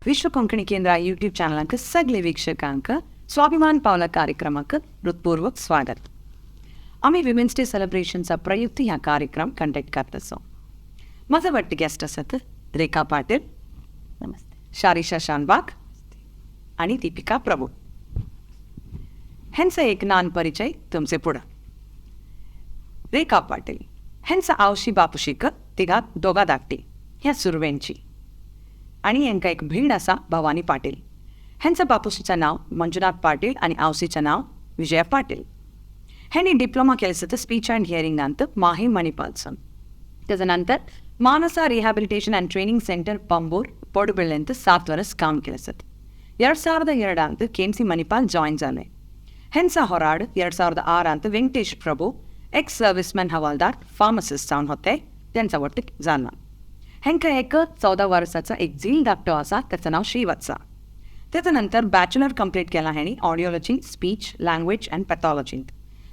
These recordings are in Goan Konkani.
विश्व कोंकणी केंद्र यूट्यूब चॅनलांक सगळे वीक्षकांक स्वाभिमान पावला कार्यक्रमाक हृत्पूर्वक स्वागत. आमी विमेन्स डे सेलिब्रेशनचा प्रयुक्त ह्या कार्यक्रम कंडक्ट करतसो. माझा वट्ट गेस्ट आसात रेखा पाटील. नमस्ते. शारिशा शानबाग आणि दीपिका प्रभू. ह्यांचा एक नान परिचय तुमचे पुढं. रेखा पाटील ह्यांचा आवशी बापुशीक तिघा दोगा धाकटी ह्या सुरवेंची आणि यांका एक भीण असा भवानी पाटील. ह्यांचं बापुशीचं नाव मंजुनाथ पाटील आणि आवशीचं नाव विजया पाटील. ह्यांनी डिप्लोमा केलं स्पीच अँड हिअरिंग अंत माहे मणिपालसून. त्याच्यानंतर Manasa rehabilitation and training centre Pambur ಪೊಡುಬೆಳ್ಳೆ 7 ವರ್ಷ काम केलं. 2002 ಅಂತ K M C Manipal join झाले. ಹೆನ್ಸ ಹೊರಾಡ್ 2006 ಅಂತ ವೆಂಕಟೇಶ್ ಪ್ರಭು एक्स सर्व्हिसमॅन हवालदार फार्मसिस्ट जावन होते त्यांचा वट्ट जाला. हेंका एक 14 वर्साचा एक झील धाकटो आसा, त्याचं नाव श्रीवत्सा. त्याच्या नंतर बॅचलर कंप्लीट केला ह्याणी ऑडिओलॉजी स्पीच लँग्वेज अँड पॅथॉलॉजींत.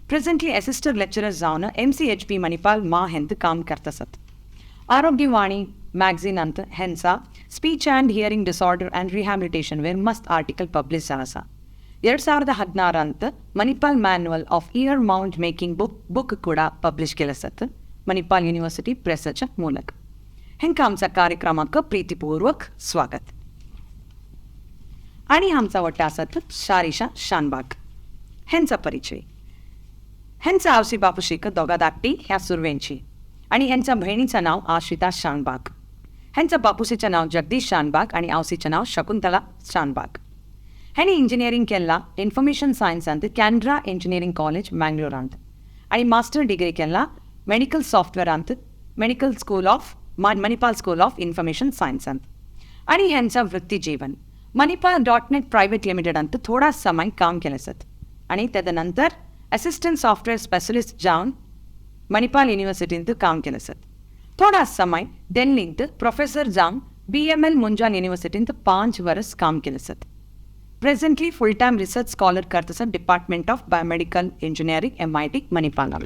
प्रेझेंटली असिस्टंट लेक्चरर जावन M C H P Manipal मा हेंत काम करतासत. आरोग्यवाणी मॅगझिन अंत हेंचा speech and hearing disorder and rehabilitation where मस्त आर्टिकल पब्लिश जाला आसा. 2016 ಅಂತ Manipal manual of ear mould making book ಕೂಡ ಪಬ್ಲಿಷ್ केलं मणिपाल युनिव्हर्सिटी प्रेसाच्या ಮೂಲಕ. हेंका आमच्या कार्यक्रमाक प्रीतीपूर्वक स्वागत. आणि आमचा वट्ट आसात शारिशा शानबाग. हेंचा परिचय. हेंचा आवसी बापुशीक दोगा धाकटी ह्या सुरवेंची आणि ह्यांच्या बहिणीचं नाव आश्रिता शानबाग. ह्यांच्या बापुशीचं नाव जगदीश शानबाग आणि आवसीचं नाव शकुंतला शानबाग. ह्यांनी इंजिनिअरिंग केला इन्फॉर्मेशन सायन्स अंत कॅनरा इंजिनिअरिंग कॉलेज मँगलोर अंत आणि मास्टर डिग्री केला मेडिकल सॉफ्टवेअर अंत medical school of Manipal school of information science अंत. आणि ह्यांचा वृत्तीजीवन मणिपाल डॉट नेट प्रायव्हेट लिमिटेड अंत थोडा समय काम केलं सत आणि त्यानंतर असिस्टंट सॉफ्टवेअर स्पेशलिस्ट जावन मणिपाल युनिव्हर्सिटींत काम केलं सत. थोडा समय दिल्लींत प्रोफेसर जावन बी एम एल मुंजाल युनिव्हर्सिटींत 5 वर्स काम केलं सत. Presently full time research scholar करतसत department of biomedical engineering M I T Manipal.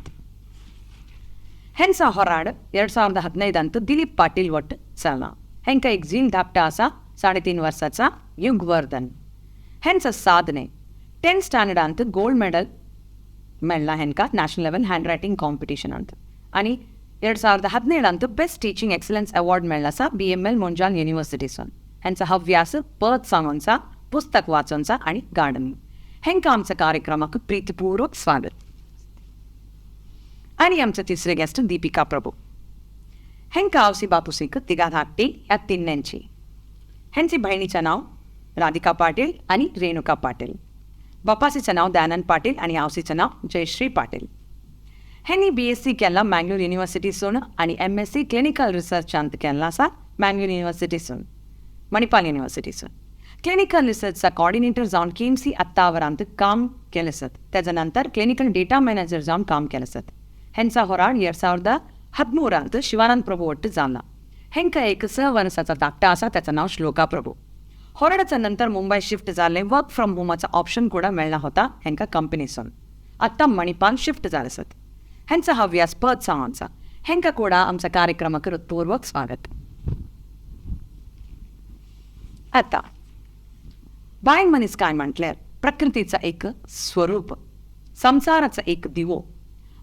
हेंचा ಹೊರಾಡ್ 2015 अंत दिलीप पाटील वट जाला. हेंका एक झील धाकटा आसा 3.5 वर्साचा युगवर्धन. हेंचा साधने 10th standard अंत गोल्ड मेडल मेळ्ळा हेंका national level handwriting competition अंत आणि 2017 अंत बेस्ट टीचिंग एक्सलन्स अवॉर्ड मेळ्ळा आसा बी एम एल मुंजाल युनिव्हर्सिटीसून. हेंचा हव्यास परत सांगोनचा, पुस्तक वाचोनचा आणि गार्डनिंग. हेंका आमच्या कार्यक्रमाक प्रीतीपूर्वक स्वागत. आणि आमचे तिसरे गेस्ट दीपिका प्रभू. हेंका आवसी बापुसीक तिगा धाकटी ह्या तिन्यांची. हेंची बहिणीचं नाव राधिका पाटील आणि रेणुका पाटील. बापासीचं नाव दयानंद पाटील आणि आवसीचं नाव जयश्री पाटील. ह्यांनी बी एस सी केला मँगलोर युनिव्हर्सिटीसून आणि M S C clinical research अंत केला आसा मँगलोर युनिव्हर्सिटीसून, मणिपाल युनिव्हर्सिटीसून. क्लिनिकल रिसर्चचा कॉर्डिनेटर जावन के एम सी अत्तावरांत काम केलं सत. त्याच्या नंतर क्लिनिकल डेटा मॅनेजर जावन काम केलं सत. हेंचा होराड 2013 शिवानंद प्रभू वट्ट जाला. हेंका एक 6 वर्साचा धाकटा आसा, त्याचं नाव श्लोका प्रभू. होराडाच्या नंतर मुंबई शिफ्ट झाले. वर्क फ्रॉम होमाचा ऑप्शन ಕೂಡ मेळला होता हेंका कंपनीसून. आत्ता मणिपाल शिफ्ट झाले सत. हेंचा हव्यास पद सांगोनचा. हेंका ಕೂಡ आमच्या कार्यक्रमाक हृत्पूर्वक स्वागत. आता बायल मनीस काय म्हटल्यार प्रकृतीचा एक स्वरूप, संसाराचा एक दिवो.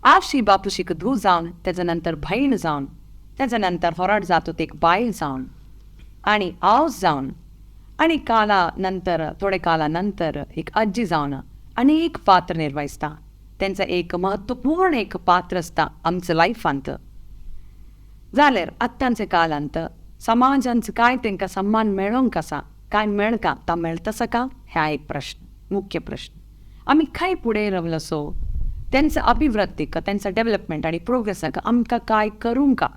आवशी बापुशीक धूव जावन, त्याच्या नंतर बहीण जावन, त्याच्या नंतर होराड जातो ते एक बायल जावन आणि आवस जावन आणि काला नंतर थोडे कालानंतर एक आजी जावन अनेक पात्र निर्वहिसता. त्यांचं एक महत्वपूर्ण एक पात्र असता आमचं लायफांत. जाल्यार आत्तांचे कालांत समाजांत काय तेंकां सन्मान मेळोंक आसा, काय मेळका ता मेळतसा का, ह्या एक प्रश्न, मुख्य प्रश्न. आमी खंय फुडें रावलो सो त्यांचं अभिवृद्धीक, त्यांचं डेव्हलपमेंट आणि प्रोग्रेसाक आमकां काय करूंक का,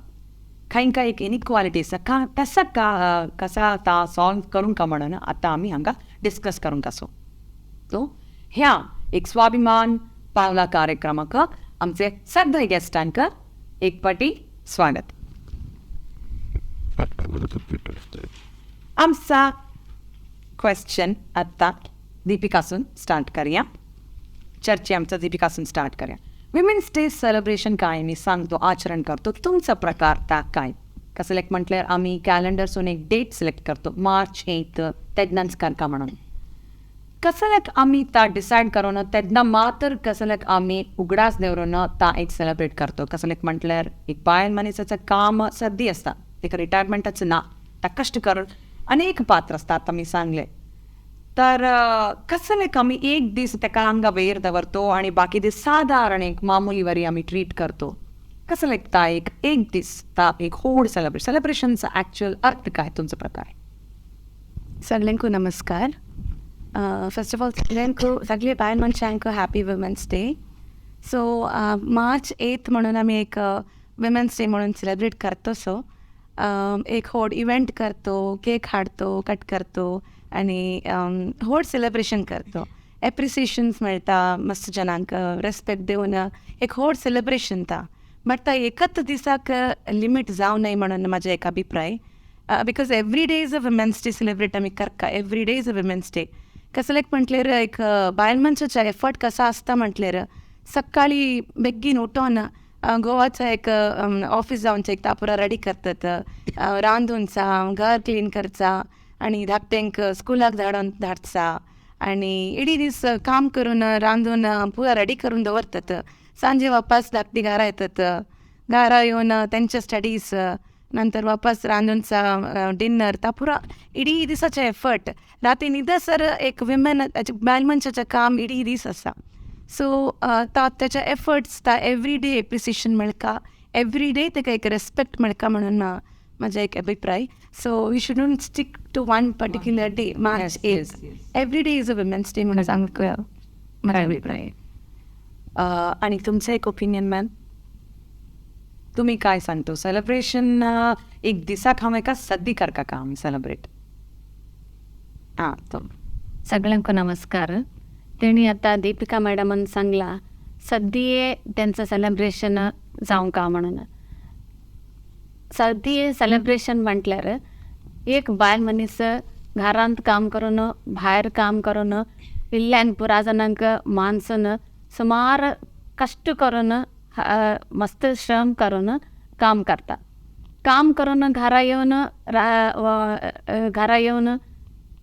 खंय काय एक इनइक्वालिटी आसा का, तसा का कसा ता सॉल्व करूंक का म्हणून आतां आमी हांगा डिस्कस करूंक आसो. सो ह्या एक स्वाभिमान पावला कार्यक्रमाक आमचे सगळे गेस्टांक एक पाटी स्वागत. आमचा क्वेश्चन आता दीपिकासून स्टार्ट करूया. चर्चे आमचा दीपिकासून स्टार्ट करूया. विमेन्स डे सेलिब्रेशन काय मी सांगतो, आचरण करतो, तुमचा प्रकार ता काय? कसलेक म्हटल्यार आमी कॅलेंडरसून एक डेट सिलेक्ट करतो, मार्च 8 तेन्नाच करता म्हणून. कसल्याक आमी ता डिसायड करून तेन्ना मात्र कसल्याक आमी उगडास दवरून ता एक सेलिब्रेट करतो. कसल्याक म्हटल्यार एक बायल मनीसाचें काम सद्दी आसता, तेका रिटायरमेंटाच ना, ता कश्ट करून अनेक पात्र आसतात आमी सांगले. तर कसल्याक आमी एक दीस तेका आंगा वयर दवरतो आनी बाकी दीस सादारण एक मामुली वरी आमी ट्रीट करतो. कसल्याक ता एक एक दीस ता एक होड सेलिब्रेट, सेलिब्रेशनचा ॲक्च्युअल अर्थ काय तुमचा प्रकार? सगळ्यांक नमस्कार. फर्स्ट ऑफ ऑल सगळ्यांक, सगळे बायल मनशांक happy women's day. So March 8 म्हणून आमी एक वुमेन्स डे म्हणून सेलिब्रेट करतो. सो एक व्हड इव्हेंट करतो, केक हाडतो, कट करतो आनी व्हड सेलिब्रेशन करतो. एप्रिसिएशन्स मेळटा मस्त जणांक, रेस्पेक्ट दिवन एक व्हड सेलिब्रेशन ता. बट ता एकच दिसाक लिमीट जावं न्हय म्हणून म्हाजो एक अभिप्राय, because every day is a women's day. Celebrate आमी करका, every day is a women's day. कसलेक म्हटल्यार एक बायल मनशाचो एफर्ट कसा आसता म्हटल्यार सकाळी बेगीन उठोन घोवाचो एक ऑफीस जावचें एक तापुरा रेडी करतात, रांदूनचा, घर क्लीन करचा आनी धाकट्यांक स्कुलाक धाडून धाडचा आनी इडी दीस काम करून रांदून पुरा रेडी करून दवरतात. सांजे वापस धाकटी घरा येतात, घरा येवन तेंचे स्टडीज, नंतर वापस रांदूनचा डिनर, ता पुरा इडी दिसाचे एफर्ट. राती न्हिदसर एक विमेन, बायल मनशाचें काम इडी दीस आसा. सो ता तेचे एफर्ट्स ता एवरी डे एप्रिसिएशन मेळका, एवरी डे तेका एक रेस्पेक्ट मेळका म्हणून म्हाजो एक अभिप्राय. So we shouldn't stick to one particular day, March 8. Every day is a women's day म्हणून सांगूंक म्हाजो अभिप्राय. आणि तुमचं एक ओपिनियन मॅम, तुम्ही काय सांगतो? सेलिब्रेशन एक दिसाक हांव एका सद्दी करका का आमी सेलिब्रेट? हां, तो सगळ्यांक नमस्कार. तेणी आतां दीपिका मॅडमान सांगला सद्दिये तेंचो सेलिब्रेशन जावंक म्हणून. सद्दिये सेलिब्रेशन म्हटल्यार एक बायल मनीस घरांत काम करून, भायर काम करून, इल्ल्यान पुरा जाणांक मानसून सुमार कश्ट करून, मस्त श्रम करून काम करता. काम करून घरा येवन, घरा येवन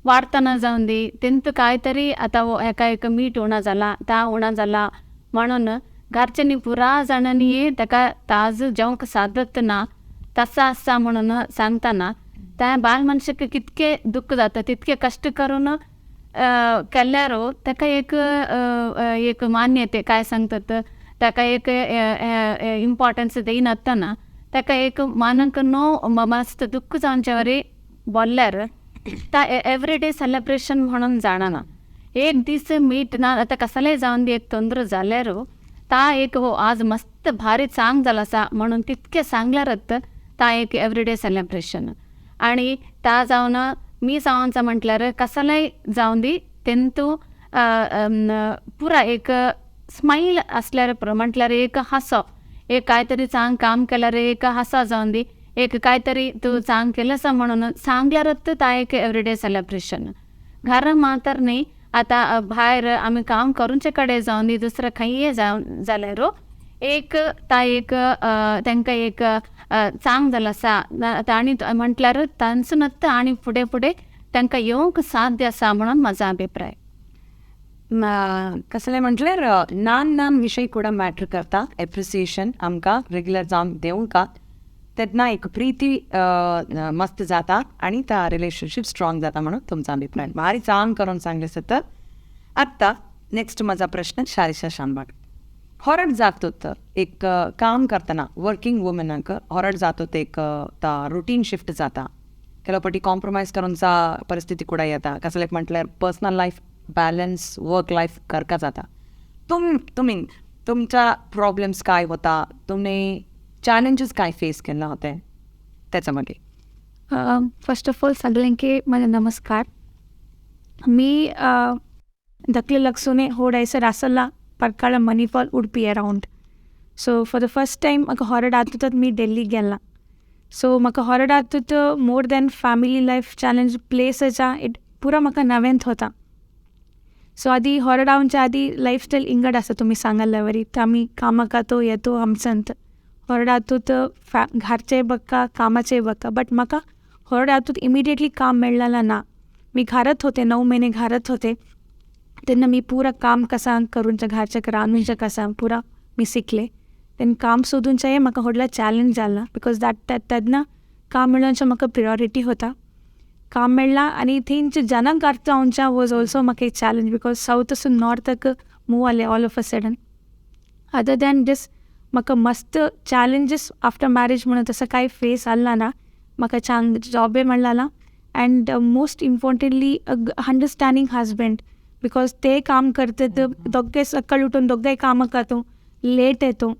वाडटना जावन दी तेंत काय तरी आतां हेका एक मीठ उणा जाला, ता उणा जाला म्हणून घरच्यांनी पुरा जाणांनी ताका ताज जेवंक सादत ना, तसो आसा म्हणून सांगतना त्या बायल मनशाक कितकें दुख्ख जाता. तितके कश्ट करून केल्यार ताका एक एक मान्यते काय सांगतात, ताका एक इम्पोर्टन्स दिनासतना ताका एक मानक न्हू मस्त दुख्ख जावचे वरी बोल्ल्यार ता एवरी डे सेलिब्रेशन म्हणून जाणना. एक दीस मीठ ना आतां कसलेंय जावन दी, एक तोंदरो जाल्यार ता एक हो आज मस्त भारी चांग जाला आसा म्हणून तितकें सांगल्यारच ता एक एवरी डे सेलिब्रेशन. आनी ता जावन मी जावंचा म्हटल्यार कसलेंय जावन दी तेंतू पुरा एक स्मायल आसल्यार पुरो, म्हटल्यार एक हांसो, एक काय तरी चांग काम केल्यार एक हांसो जावन दी, एक काय तरी तूं चांग केलें आसा म्हणून सांगल्यारच ता एक एवरी डे सेलिब्रेशन. घरा मातर न्ही, आतां भायर आमी काम करूचे कडेन जावन दी, दुसरें खंयीय जावन जाल्यार एक ता एक तांकां एक चांग जालो आसा आनी म्हटल्यार तांचो आनी फुडें फुडें तांकां येवंक साध्य आसा म्हणून म्हाजो अभिप्राय. कसलें म्हटल्यार ल्हान ल्हान विशय कुडा मॅटर करता. एप्रिसिएशन आमकां रेगुलर जावन दिवंका तेन्ना एक प्रिती मस्त जाता आनी ता रिलेशनशीप स्ट्रॉंग जाता म्हणून तुमचा अभिप्राय. भारी चांग करून सांगले सत. आत्तां नेक्स्ट म्हजो प्रश्न शारिशा शानबाग. हॉरड जातूत एक काम करतना वर्किंग वुमनाक हॉरड जातूत एक ता रुटीन शिफ्ट जाता, ಕೆಲವು ಪटी कॉम्प्रोमायज करूनचा परिस्थिती कुडा येता. कसलें म्हटल्यार personal life balance work life करका जाता. तुमी तुमचा प्रॉब्लेम्स काय होता, तुम्ही चॅलेंजेस काय फेस केला होते त्याच्या मागे? फर्स्ट ऑफ ऑल सगळ्यांके माझा नमस्कार. मी धाकले लग्सूने होडायसर आसला Parkal Manipal Udupi around. So for the first time म्हाका हॉरड आतूत मी डेल्ली गेला. सो म्हाका हॉरड आतूत more than family life challenge प्लेसाच्या it पुरा म्हाका नवेंत होता. सो आदी हॉरड आवच्या आदी लायफस्टायल इंगड आसा तुमी सांगल्ल्या वरी, आमी कामाक तो येतो आमचंत होरडातूत फॅ घरचें बघा, कामाचें बघा, बट म्हाका होरडातूत इमिडिएटली काम मेळ्ळां ना. मी घरात होते, 9 महिने घरात होते. तेन्ना मी पुरा काम कसा करूंचें, घरचें रांदूचें कसा, पुरा मी शिकले. देन काम सोदूनचें म्हाका व्हडलो चॅलेंज जाला, because that तेन्ना काम मेळोवचें म्हाका प्रियोरिटी होता. काम मेळ्ळा आनी थंयचे जनांक अर्थ जावच्या वॉज ऑल्सो म्हाका एक चॅलेंज, because सावथासून नॉर्थाक मूव जालें all of a sudden. Other than this, म्हाका मस्त चॅलेंजीस आफ्टर मॅरेज म्हणून तसं कांय फेस आसला ना. म्हाका चांग जॉबय मेळ्ळा and most importantly understanding husband, because ते काम करतात. दोग्गे सकाळी उठून दोग्गे कामाक जातो, लेट येतो.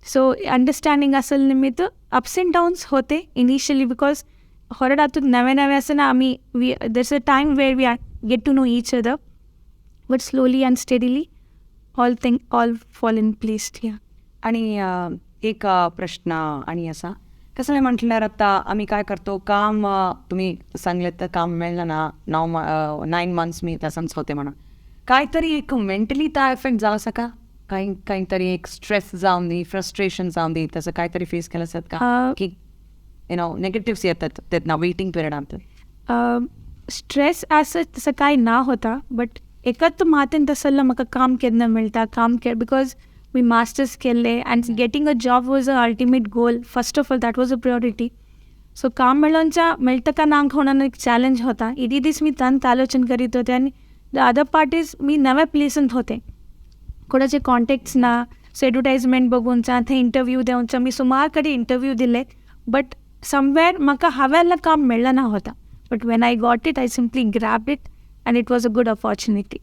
सो अंडरस्टँडिंग असेल निमित्त अप्स अँड डाउन्स होते इनिशियली, because होरडातून नवे नवे आसतना आमी we there's a time where we are get to know each other, but slowly and steadily all thing all fall in place, yeah. आणि एक प्रश्न आणि असा कसं म्हटल्यार आता आम्ही काय करतो काम, तुम्ही सांगले तर काम मिळलं ना, 9 मंथ्स मी तसंच होते म्हणून काहीतरी एक मेंटली त्या इफेक्ट जावं का, काही काहीतरी एक स्ट्रेस जाऊन दी, फ्रस्ट्रेशन जाऊन दी, तसं काहीतरी फेस केलं असत का, की you know negatives येतात त्यांना वेटिंग पिरियड आमचं? स्ट्रेस असं तसं काय ना होता, बट एकच मातेन तसं म्हाका काम केन्ना मेळटा, काम के, because me masters केल्ले and getting a job was a ultimate goal. First of all, that was a priority. So काम मेळोवच्या मेळटा का ना म्हणून एक चॅलेंज होता. इदी दीस मी तंत आलोचन करीत होते आनी the other part is मी नव्या प्लेसींत होते, कोणाचे कॉन्टॅक्ट्स ना. सो एडवर्टायजमेंट बघूनचा, थंय इंटरव्यू दिवचा, मी सुमार कडेन इंटरव्यू दिले, बट समवेर म्हाका हांवें काम मेळ्ळा ना होता. But when I got it, I simply grab it and it was a good opportunity.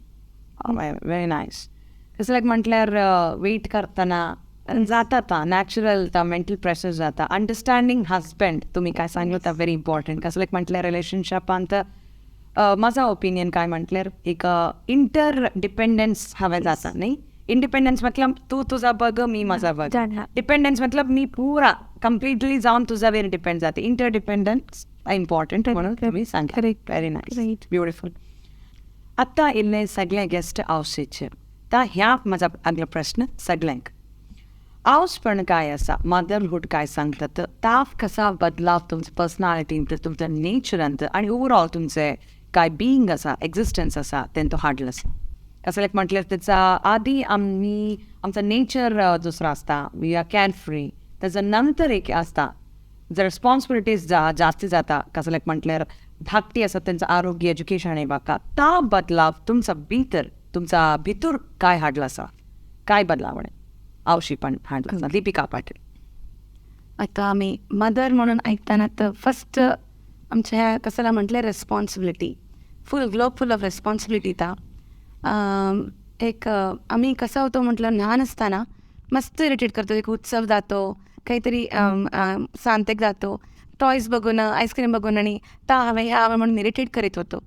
Very nice. कसं लायक म्हटल्यार वेट करताना जाता नॅचरल मेंटल प्रेशर जाता. अंडरस्टँडिंग हजबंड तुम्ही काय सांगलं तर व्हेरी इम्पॉर्टंट. कसं लायक म्हटल्यार रिलेशनशिपांत माझा ओपिनियन काय म्हटल्यार एक इंटर डिपेंडन्स हवे जाता नाही. इंडिपेंडन्स मतलब तू तुझा बघ, मी माझा बघ. Done, हा. डिपेंडन्स मतलब मी पुरा कम्प्लिटली जाऊन तुझ्यावर डिपेंड जाते. इंटर डिपेंडन्स इम्पॉर्टंट म्हणून तुम्ही सांगा. Correct. Very nice. Right. Beautiful. आत्ता इल्ले सगळे गेस्ट आवशीचे, तर ह्या माझा आगलो प्रश्न सगळ्यांक, आवसपण काय आसा, मदरहूड काय सांगतात, ताफ कसा बदलाव तुमच्या पर्सनालिटींत, तुमच्या नेचरांत आणि ओवरऑल तुमचे काय बिईंग आसा, एक्झिस्टन्स आसा, तें तो हाडलो आसा. कसं लायक म्हटल्यार त्याचा आधी आम्ही आमचा नेचर दुसरा आसता, we are care free. त्याच्या नंतर एक आसता जर रिस्पॉन्सिबिलिटीज जास्ती जाता. कसं लायक म्हटल्यार धाकटी आसा, त्यांचं आरोग्य, एज्युकेशन हे बाका ता बदलाव तुमचा भितर, तुमचा भितर काय हाडला आसा, काय बदलावणे आवशी पण हाडला आसा? दीपिका पाटील. आता आम्ही मदर म्हणून ऐकताना तर फर्स्ट आमच्या ह्या कसला म्हटलं responsibility, full globe full of responsibility. ता एक आम्ही कसं होतो म्हटलं, लहान असताना मस्त इरिटेट करतो. एक उत्सव जातो, काहीतरी अम, अम, सांतेक जातो, टॉयज बघून, आईस्क्रीम बघून आणि ता हवें ह्या हवें म्हणून इरिटेट करीत होतो.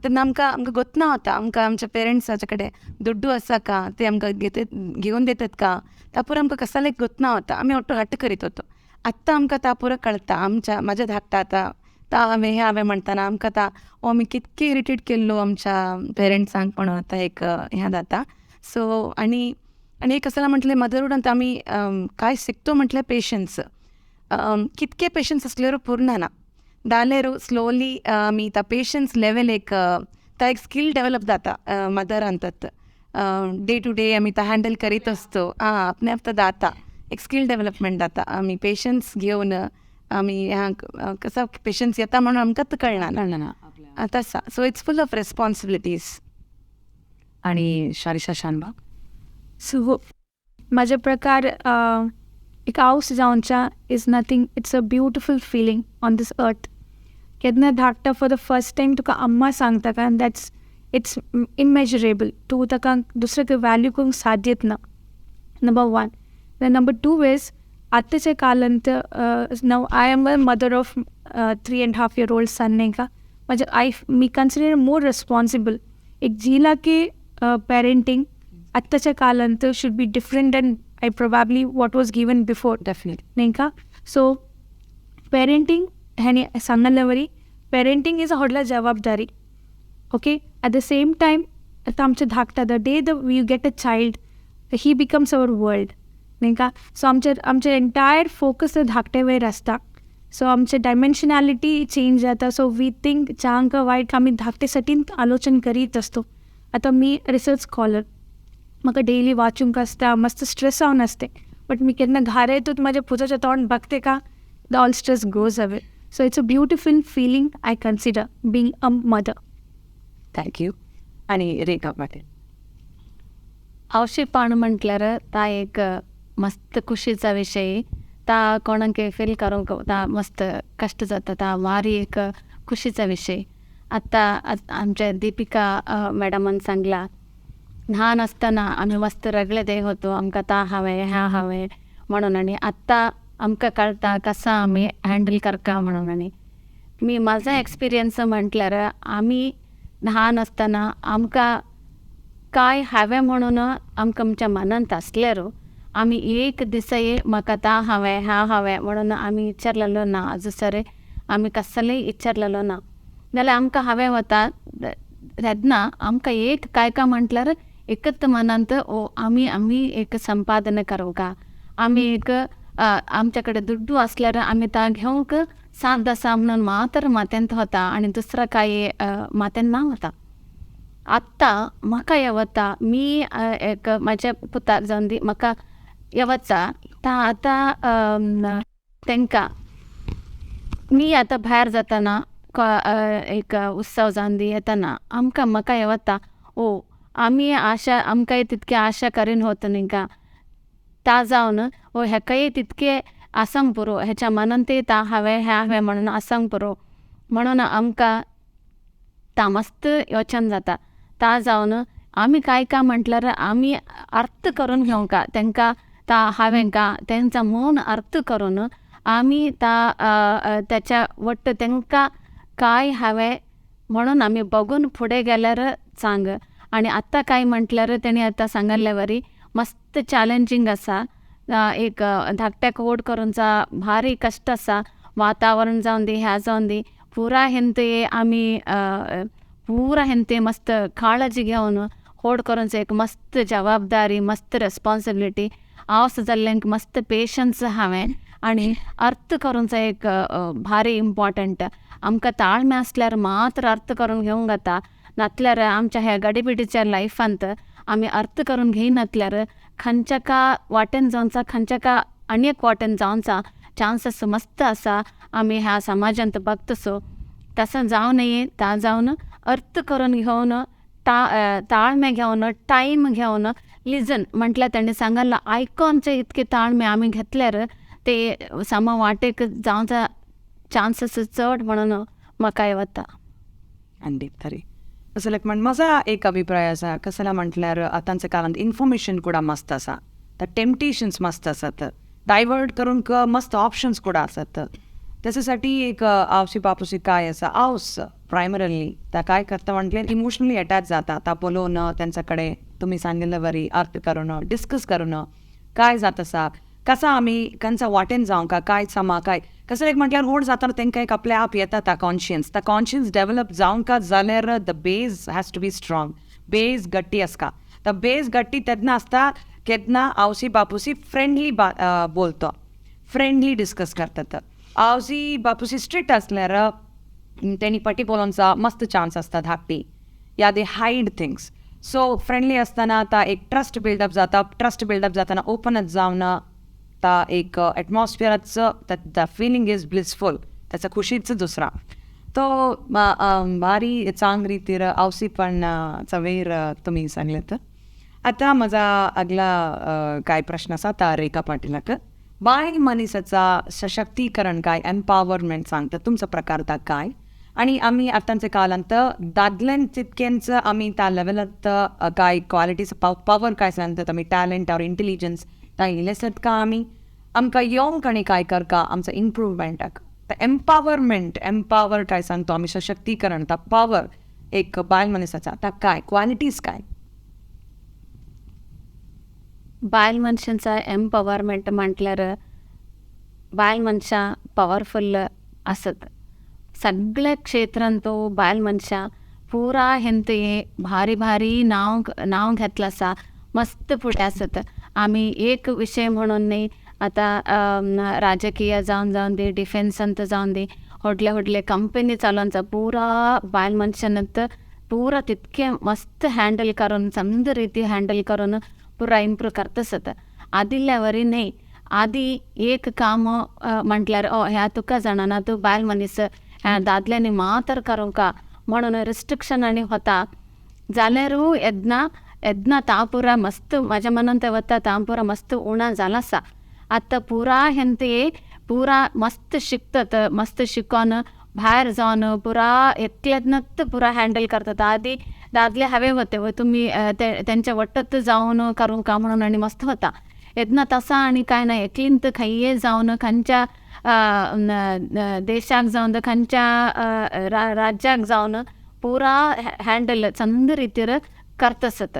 तेन्ना आमकां आमकां गोत ना होता, आमकां आमच्या पेरंट्साच्या कडेन दुड्डू आसा का, ते आमकां घेत घेवन देतात का, तापूर आमकां कसलें गोत ना होता. आमी ऑटो हट्ट करीत होतो. आत्तां आमकां ता पुरो कळटा. आमच्या म्हाज्या धाकटा आतां ता हांवें हें हांवें म्हणटाना आमकां ता ओ आमी कितके इरिटेट केल्लो आमच्या पेरंट्सांक म्हणून आतां एक हें जाता. सो आनी आनी एक आसा म्हटलें मदरहूड आतां आमी काय शिकतो म्हटल्यार पेशन्स. कितके पेशन्स आसल्यार पुरना ना जाल्यार स्लोली आमी ता पेशन्स लेवल एक ता एक स्कील डेवलप जाता मदरान. तत डे टू डे आमी ता हँडल करीत असतो. आं, आपणे आप जाता, एक स्कील डेवलपमेंट जाता. आमी पेशन्स घेवन आमी ह्या कसो पेशन्स येता म्हणून आमकांच कळना. कळना ना. तसा, so it's full of responsibilities. आणि शारिषा शानबाग. सो म्हज्या प्रकार एक आवस जावच्या is nothing, it's a beautiful feeling on this earth. केन्ना धाडटा फॉर the first time तुका अम्मा सांगता कारण that's it's इममेजरेबल. तूं ताका दुसरें वॅल्यू करूंक साध्यत ना, number one. Then number two is आतांच्या कालांत now I am a mother of 3.5 year old son, नाही का. म्हणजे I me consider more responsible. एक जिला की पॅरेंटिंग आत्ताच्या कालांत should be different than I probably what was given before. Definitely. नाही का. सो पेरेंटिंग ह्याने सांगल्यावरी पेरेंटिंग is a व्हडला जबाबदारी, okay. At the same time आतां आमचे धाकटा, the day the you get a child, he becomes our world. न्ही का. सो आमचें एंटायर फोकस धाकटे वयर आसता. सो आमचे डायमेन्शनॅलिटी चेंज जाता. सो we think चांग वायट आमी धाकटे साठी आलोचन करीत असतो. आतां मी रिसर्च स्कॉलर, म्हाका डेली वाचूंक आसता, मस्त स्ट्रेस जावन आसते, बट मी केन्ना घारा येतूच म्हाज्या पुताच्या तोंड बघते का the all stress goes away. So it's a beautiful feeling I consider being a mother. Thank you. आणि रेखा पाटील. आवशीपण म्हटल्यार ता एक मस्त खुशीचा विशय, ता कोणाक फील करूंक ता मस्त कश्ट जाता, ता भारी एक खुशीचा विशय. आतां आमच्या दीपिका मॅडमान सांगला, ल्हान आसतना आमी मस्त रगले दे होतो, आमकां ता हांवें ह्या हांवें म्हणून, आनी आतां आमकां कळटा कसां आमी हँडल करता म्हणून. आनी मी म्हाजो एक्सपिरियन्स म्हटल्यार आमी ल्हान आसतना आमकां काय हांवें म्हणून आमकां आमच्या मनांत आसल्यार आमी एक दिसय म्हाका ता हांवें ह्या हांवें म्हणून आमी विचारलेलो ना, आजू सर आमी कसलेय विचारलेलो ना. जाल्यार आमकां हांवें वता तेन्ना आमकां एक काय काय म्हटल्यार एकच मनांत ओ आमी आमी एक संपादन करूंक, आमी एक आमच्या कडेन दुड्डू आसल्यार आमी ता घेवंक साथ आसा म्हणून मात्र माथ्यांत वता आनी दुसरो काय माथ्यान ना वता. आतां म्हाका येवता मी एक म्हाज्या पुताक जावन दी म्हाका येवता ता आतां तेंकां मी आतां भायर जातना एक उत्सव जावन दी येतना आमकां म्हाका येवता ओ आमी आशा आमकांय तितके आशा करीन होत न्ही का ता जावन ओ हेकाय तितके आसांक पुरो, हेच्या मनांतय ता हांवें ह्या हांवें म्हणून आसांक पुरो म्हणून आमकां ता मस्त योचन जाता. ता जावन आमी काय काय म्हटल्यार आमी अर्थ करून घेवंक तेंकां ता हांवें का तेंचा मन अर्थ करून आमी ता तेच्या वट्ट तेंकां काय हांवें म्हणून आमी बगून फुडें गेल्यार चांग. आनी आतां काय म्हटल्यार तेणी आतां सांगल्ले वरी मस्त चॅलेंजींग आसा, एक धाकट्याक व्हड करूंचा भारी कश्ट आसा, वातावरण जावन दी ह्या जावन दी पुरा हेंते आमी पुरा हेंते मस्त काळजी घेवन व्हड करूंच एक मस्त जबाबदारी, मस्त रेस्पॉन्सिबिलिटी आवस जाल्ल्यांक मस्त पेशन्स हांवें आनी अर्थ करूंचो एक भारी इम्पॉर्टंट. आमकां ताळमे आसल्यार मात्र अर्थ करून घेवंक जाता, नातल्यार आमच्या ह्या गडीबिडीच्या लायफांत आमी अर्थ करून घेयनातल्यार खंयच्या का वाटेन जावचा खंयच्या का आनी एक वाटेन जावचा चान्सीस मस्त आसा. आमी ह्या समाजांत बघतसो तसो जावं नये, ता जावन अर्थ करून घेवन ताळमे घेवन टायम घेवन लिजन म्हटल्यार तेणें सांगला आयकोनचे इतके ताळमे आमी घेतल्यार ते सम वाटेक जावचा चान्सीस चड म्हणून म्हाका वता. आनी तरी असो म्हण म्हजो एक अभिप्राय आसा, कसला म्हटल्यार आतांच्या काळांत इन्फॉर्मेशन कुडा मस्त आसा, तर टेम्पटेशन्स मस्त आसात, डायवर्ट करूंक मस्त ऑप्शन्स कुडा आसात. त्याच्यासाठी एक आवशी बापुशी काय आसा, आवस प्रायमरली ता काय करता म्हटल्यार इमोशनली अटॅच जाता, ता पळोवन तेंच्या कडेन तुमी सांगिल्ले वरी अर्थ करून डिस्कस करून काय जाता आसा, कसा आमी खंयच्या वाटेन जावंक काय समा काय कसं एक म्हटल्यार व्हड जातना तेंकां एक आपल्या आप येता ता कॉन्शियन्स, ता कॉन्शियन्स डेवलप जावंक जाल्यार the base has to be strong, base गट्टी आसता. The base गट्टी तेन्ना आसता केन्ना आवशी बापुशी फ्रेंडली बोलतो, फ्रेंडली डिस्कस करतात. आवशी बापुशी स्ट्रिक्ट आसल्यार तेणी पटी बोलोवचा मस्त चान्स आसता धाकटी, या they hide things. So friendly आसतना ता एक ट्रस्ट बिल्डअप जाता, ट्रस्ट बिल्डअप जातना ओपनच जावन ता एक एटमॉस्फियराच the feeling is blissful, त्याचा खुशीच दुसरा तो भारी चांग रितीर आवसीपण चवेर तुमी सांगलें. तर आतां म्हजा आगला काय प्रश्न आसा ता रेखा पाटीलाक. बायल मनीसाचा सशक्तीकरण काय एम्पावरमेंट सांगता तुमचो प्रकार ता काय, आणि आमी आतांच्या काळांत दादल्यान तितकेंच आमी त्या लेवलांत काय क्वालिटीज पावर काय सांगतात आमी टॅलंट ऑर इंटेलिजन्स ता इलेसत का आमी आमकां येवंक आनी काय करका आमचो इम्प्रुवमेंटाक एम्पावरमेंट एम्पावर काय सांगतो आमी सशक्तीकरण ता पावर एक बायल मनीसाचा ता काय क्वालिटीज काय? बायल मनशांचा एम्पावरमेंट म्हटल्यार बायल मनशां पावरफुल आसत सगळ्या क्षेत्रांत तो बायल मनशां पुरा हेंत भारी भारी नांव नांव घेतलं आसा, मस्त फुडें आसत. आमी एक विशय म्हणून न्ही, आतां राजकीय जावन जावन दी, डिफेन्सांत जावन दी, व्हडले व्हडले कंपनी चलोवन पुरा बायल मनशान पुरा तितकें मस्त हँडल करून, चंद रिती हँडल करून पुरा इम्प्रूव करता. आदिल्ल्या वरी न्ही. आदी एक काम म्हटल्यार ओ ह्या तुका जाणा तूं बायल मनीस, ह्या दादल्यांनी मात्र करूंका म्हणून रिस्ट्रिक्शन आनी होता. जाल्यारूय येदना येदना तांपुरा मस्त म्हाज्या मनांत वता, तांपुरा मस्त उणा जाला आसा. आतां पुरा हेंते पुरा मस्त शिकतात, मस्त शिकोन भायर जावन पुरा एकल्यानच पुरा हँडल करतात. आदी दादले हवे होते तुमी तेंच्या वट्टत जावन करूंका म्हणून आनी मस्त होता. येदना तसा आनी काय ना, एकलींत खंयय जावन खंयच्या देशाक जावन खंयच्या राज्याक जावन पुरा हँडल चंद रितीर करतसत.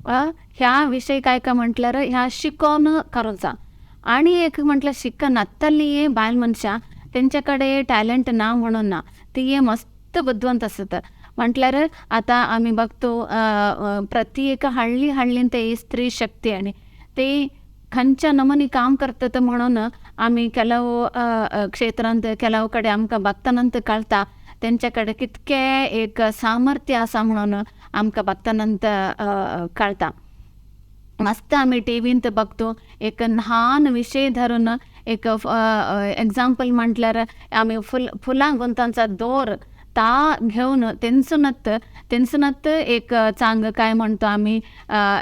ह्या विशय काय काय म्हटल्यार ह्या शिकोन करूचा. आनी एक म्हटल्यार शिकनातली बायल मनशां तेंच्या कडेन टॅलंट ना म्हणून ना, ती मस्त बुदवंत आसत. म्हटल्यार आतां आमी बघतो प्रत्येक हळ्ळी हळ्ळीन ते स्त्री शक्ती आनी ते खंयच्या नमनी काम करतात म्हणून आमी ಕೆಲವು क्षेत्रांत ಕೆಲವು कडेन आमकां बघतानंत कळटा तेंच्या कडेन कितकें एक सामर्थ्य आसा म्हणून आमकां बघतानंत कळटा. मस्त आमी टिवींत बघतो एक ल्हान विशय धरून, एक एग्जाम्पल म्हटल्यार आमी फुलां गुंतांचा दोर ता घेवन तेंचुनत तेंचुनत एक चांग काय म्हणतो आमी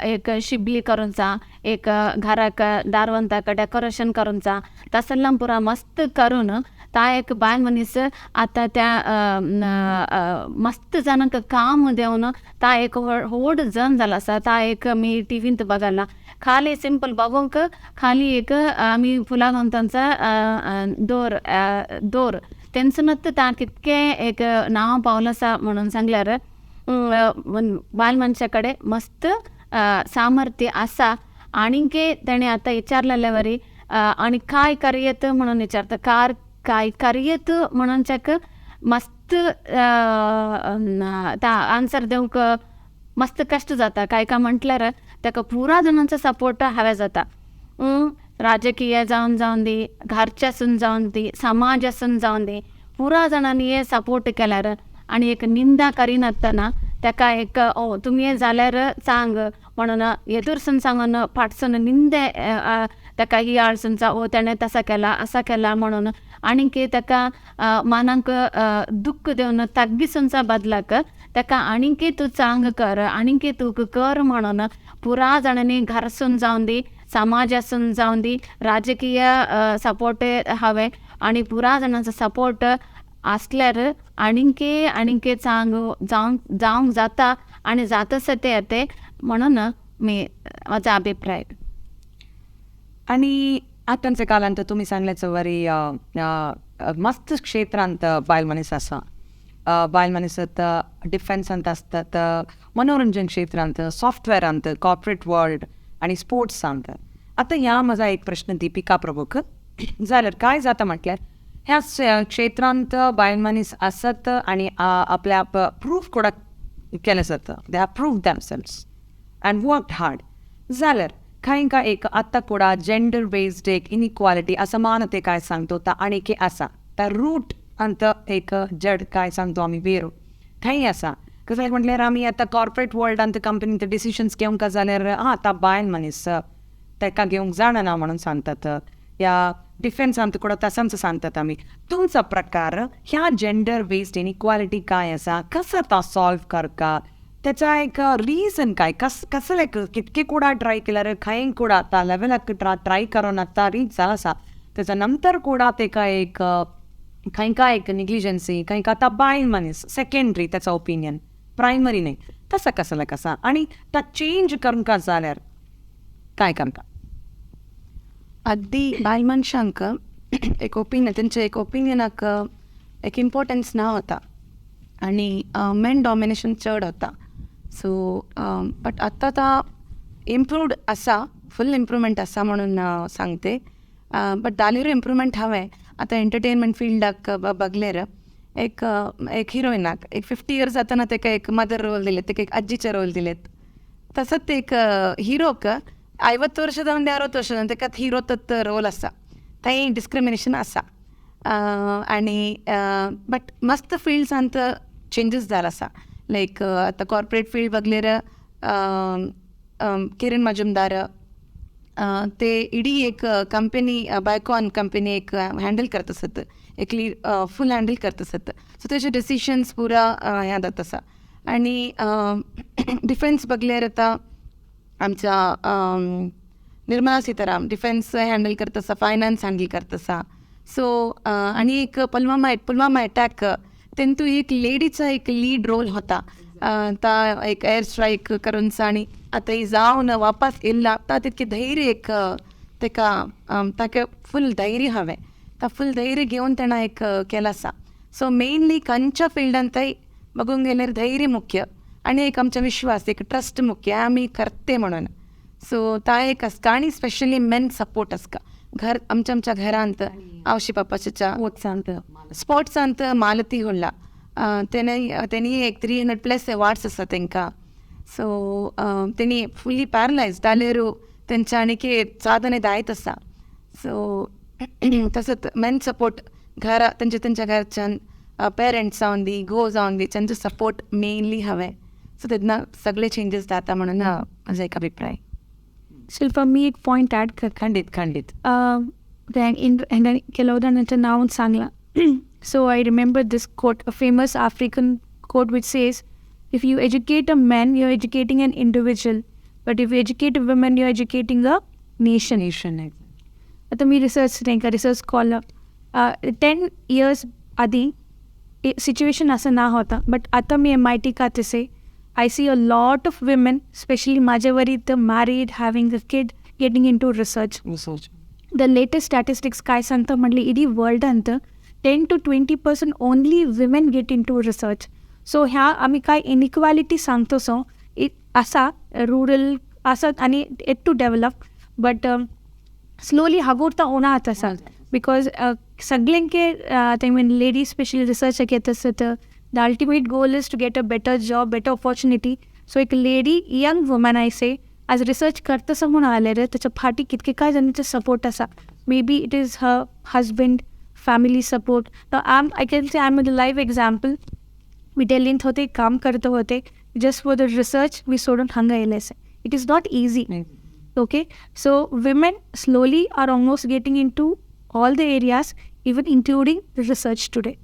एक शिबली करूंचा, एक घराक दारवंताक डेकोरेशन करूंचा, तसल्ला पुरा मस्त करून ता एक बायल मनीस आतां त्या मस्त जाणांक काम दिवन ता एक व्हड जण जाला आसा. ता एक मी टिवींत बघाला, खाली सिंपल बघूंक खाली एक आमी फुलां गुंतांचा दोर दोर तेंचुनत ता कितकें एक नांव पावलो आसा म्हणून सांगल्यार बायल मनशा कडेन मस्त सामर्थ्य आसा. आनीक तेणें आतां विचारलेले वरी आनी काय करयत म्हणून विचारता, कार काय करयत म्हणून मस्त आन्सर दिवंक मस्त कश्ट जाता. काय काय म्हटल्यार ताका पुरा जाणांचो सपोर्ट हवे जाता. राजकीय जावन जावन दी, घरच्यासून जावन दी, समाजासून जावन दी, पुरा जाणांनी सपोर्ट केल्यार आनी एक निंदा करिनासतना ताका एक ओ तुमी जाल्यार सांग म्हणून एदुरसून सांगून फाटसून निंदे ताका ही आळसून ओ तेणें तसा केला असा केला म्हणून आनीक ताका मनाक दुख्ख दिवन तग्गिसूनचा बदलाक ताका आनीक तूं चांग कर आनीक तूं कर म्हणून पुरा जाणांनी घरसून जावन दी, समाजासून जावन दी, राजकीय सपोर्ट हवे आनी पुरा जाणांचो सपोर्ट आसल्यार आनीक आनीक चांग जावंक जावंक जाता आनी जाताच ते ते म्हणून मी म्हजो अभिप्राय. आनी आतांच्या काळांत तुमी सांगल्याच वरी मस्त क्षेत्रांत बायल मनीस आसा. बायल मनीस डिफेन्सांत आसतात, मनोरंजन क्षेत्रांत, सॉफ्टवेअरांत, कॉर्पोरेट वर्ल्ड आनी स्पोर्ट्सांत. आतां ह्या म्हजो एक प्रश्न दिपिका प्रभूक जाल्यार काय जाता म्हटल्यार ह्या क्षेत्रांत बायल मनीस आसत आनी आपल्या प्रूफ कोडा केलें जाता, they have prove themselves and work hard. जाल्यार खंय काय एक आतां कोडा जेंडर बेस्ड एक इनइक्वालिटी असमानते काय सांगतो ता आनीक आसा, ता रूट अंत एक जड काय सांगतो आमी वेरू थंय आसा. कसलें म्हटल्यार आमी आतां कॉर्पोरेट वर्ल्डांत कंपनींत डिसिजन्स घेवंक जाल्यार आं आतां बायल मनीस ताका घेवंक जाणना म्हणून सांगतात, या डिफेन्सांत कोडा तसांच सांगतात आमी. तुमचो प्रकार ह्या जेंडर बेस्ड इनइक्वालिटी काय आसा, कसो तो सॉल्व करका, त्याचा एक रिजन काय, कस कसले कितके कुडा ट्राय केल्यार खंय कुडा आतां लेवलाक ट्राय करून आतां रीच जाला आसा, त्याच्या नंतर कुडा तेका एक खंय काय एक निग्लिजन्सी, खंय काय आतां बायल मनीस सेकेंडरी त्याचा ओपिनियन प्रायमरी न्ही, तसं कसलें कसा आनी ता चेंज करूंक जाल्यार काय करता? अगदी बायल मनशांक एक ओपिनियन, तेंचे एक ओपिनियनाक एक इम्पोर्टन्स ना वता आनी मेन डॉमिनेशन चड वता. सो बट आतां आतां इम्प्रूव्ड आसा, फूल इम्प्रूवमेंट आसा म्हणून सांगते, बट दालेर इम्प्रूवमेंट हांवें आतां एंटरटेनमेंट फिल्डाक बगलेर एक एक हिरोइनाक एक 50 इयर्स जाताना ताका एक मदर रोल दिले, ताका एक आजीचे रोल दिलेत, तसोच एक हिरोक 50 ವರ್ಷದ ಒಂದು 60 ವರ್ಷದ तेका हिरो तत्त रोल आसा, थंय डिस्क्रिमिनेशन आसा. आनी बट मस्त फिल्ड्सांत चेंजीस जाल आसा. लायक आतां कॉर्पोरेट फिल्ड बगलेर किरण मजुमदार ते इडी एक कंपनी बायकॉन कंपनी एक हँडल करत आसत, एकली फूल हँडल करत आसत. सो तेजे डिसिशन्स पुरा हें जाता आसा. आनी डिफेन्स बगल्यार आतां आमच्या निर्मला सीताराम डिफेन्स हँडल करत आसा, फायनान्स हँडल करत आसा. सो आनी एक पुलवामा अटॅक तेंतू एक लेडीचा एक लीड रोल होता. ता एक एअर स्ट्रायक करून आनी आतां ही जावन वापस येयला ता तितकें धैर्य एक तेका ताका फूल धैर्य हांवें ता फूल धैर्य घेवन तेणें एक केलां आसा. सो मेनली खंयच्या फिल्डान थंय बगूंक गेल्यार धैर्य मुख्य आनी एक आमचो विश्वास, एक ट्रस्ट मुख्य, आमी करते म्हणून. सो ता एक आसता. आनी स्पेशली मेन सपोर्ट आसता घर आमच्या आमच्या घरांत आवशी बापाच्या स्पोर्ट्सांत मालती होळ्ळा तेणी एक 300+ अवॉर्ड्स आसा तेंकां. सो तेणी फुल्ली पॅरलायज जाल्यार तेंच्या आनीक साधने दायत आसा. सो तसोच मेन सपोर्ट घरा तेंच्या तेंच्या घरच्यान पेरंट्स जावन दी, घोव जावन दी, तेंचो सपोर्ट मेनली हांवें. सो तेन्ना सगळे चेंजीस जाता म्हणून म्हजो एक अभिप्राय. शिल्पा, मी एक पॉइंट ॲड कर. खंडीत खंडीत. ಕೆಲವು ನಾವು सांगला. So I remember this quote, a famous African quote which says, if you educate a man, you're educating an individual, but if you educate a woman, you're educating a nation. Nation. आता मी रिसर्च नाही का, रिसर्च स्कॉलर 10 इयर्स आधी सिच्युएशन असं ना होता, बट आता मी MIT का तसे I see a lot of women, specially माझ्यावरी तर married, having a kid, getting into research. Research. The latest statistics काय सांगता म्हटलं ED वर्ल्डांत 10 to 20% only women get into research. So ह्या आमी काय इनइक्वालिटी सांगतो सो आसा रुरल आसात आनी eight to develop, but slowly हागूर उणा जात आसा. Because सगळ्यांके I mean ladies specially research घेत आसत, the ultimate goal is to get a better job, better opportunity. So एक lady, young woman I say, आज रिसर्च करतसं म्हणून आले रे त्याच्या फाटी कितके काय जाणांचो सपोर्ट आसा. Maybe it is her husband, family support. I can say I am the live example. मी दिल्लींत होते, काम करत होते, जस्ट फॉर the research मी सोडून हांगा येयले आसा. It is not easy. Okay, so women slowly are almost getting into all the areas, even including research today.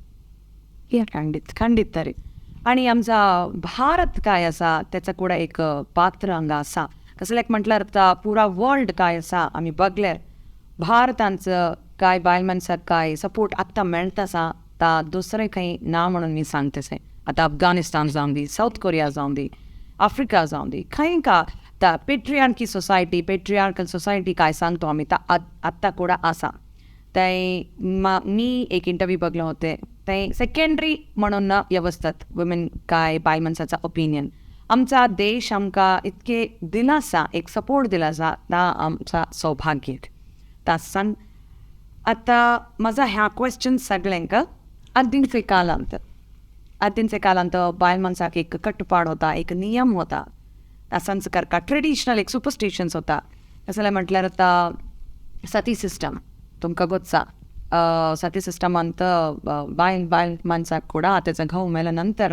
खंडीत खंडीत तरी. आणि आमचा भारत काय असा त्याचा कुडा एक पात्र हांगा आसा. कसल्याक म्हटल्यार आतां पुरा वर्ल्ड काय आसा आमी बगल्यार भारतांचं काय बायल मनशाक काय सपोर्ट आत्तां मेळटा आसा ता दुसरें खंय ना म्हणून मी सांगतेसे. आतां अफगाणिस्तान जावं दी, सावथ कोरिया जावं दी, आफ्रिका जावं दी, खंय का ता पेट्रियार्की सोसायटी, पेट्रियार्कल सोसायटी काय सांगतो आमी ता आत्तां कुडा आसा. थंय मी एक इंटरव्यू बघले होते, थंय सेकंडरी म्हणून ना व्यवस्थत वुमेन काय बायल मनशाचा ओपिनियन. आमचा देश आमकां इतके दिला आसा, एक सपोर्ट दिला आसा, ता आमचा सौभाग्य. ता सांग आतां म्हजा ह्या क्वेश्चन सगळ्यांक. आदींचे कालांत, आदींचे कालांत बायल मनशाक एक कटपाड होता, एक नियम होता, संस्कार का ट्रेडिशनल एक सुपरस्टिशन्स होता. कसलें म्हटल्यार आतां सती सिस्टम तुमकां गोत्सा. सती सिस्टमांत बायल बायल मनशाक कुडा तेचा घोव मेल्या नंतर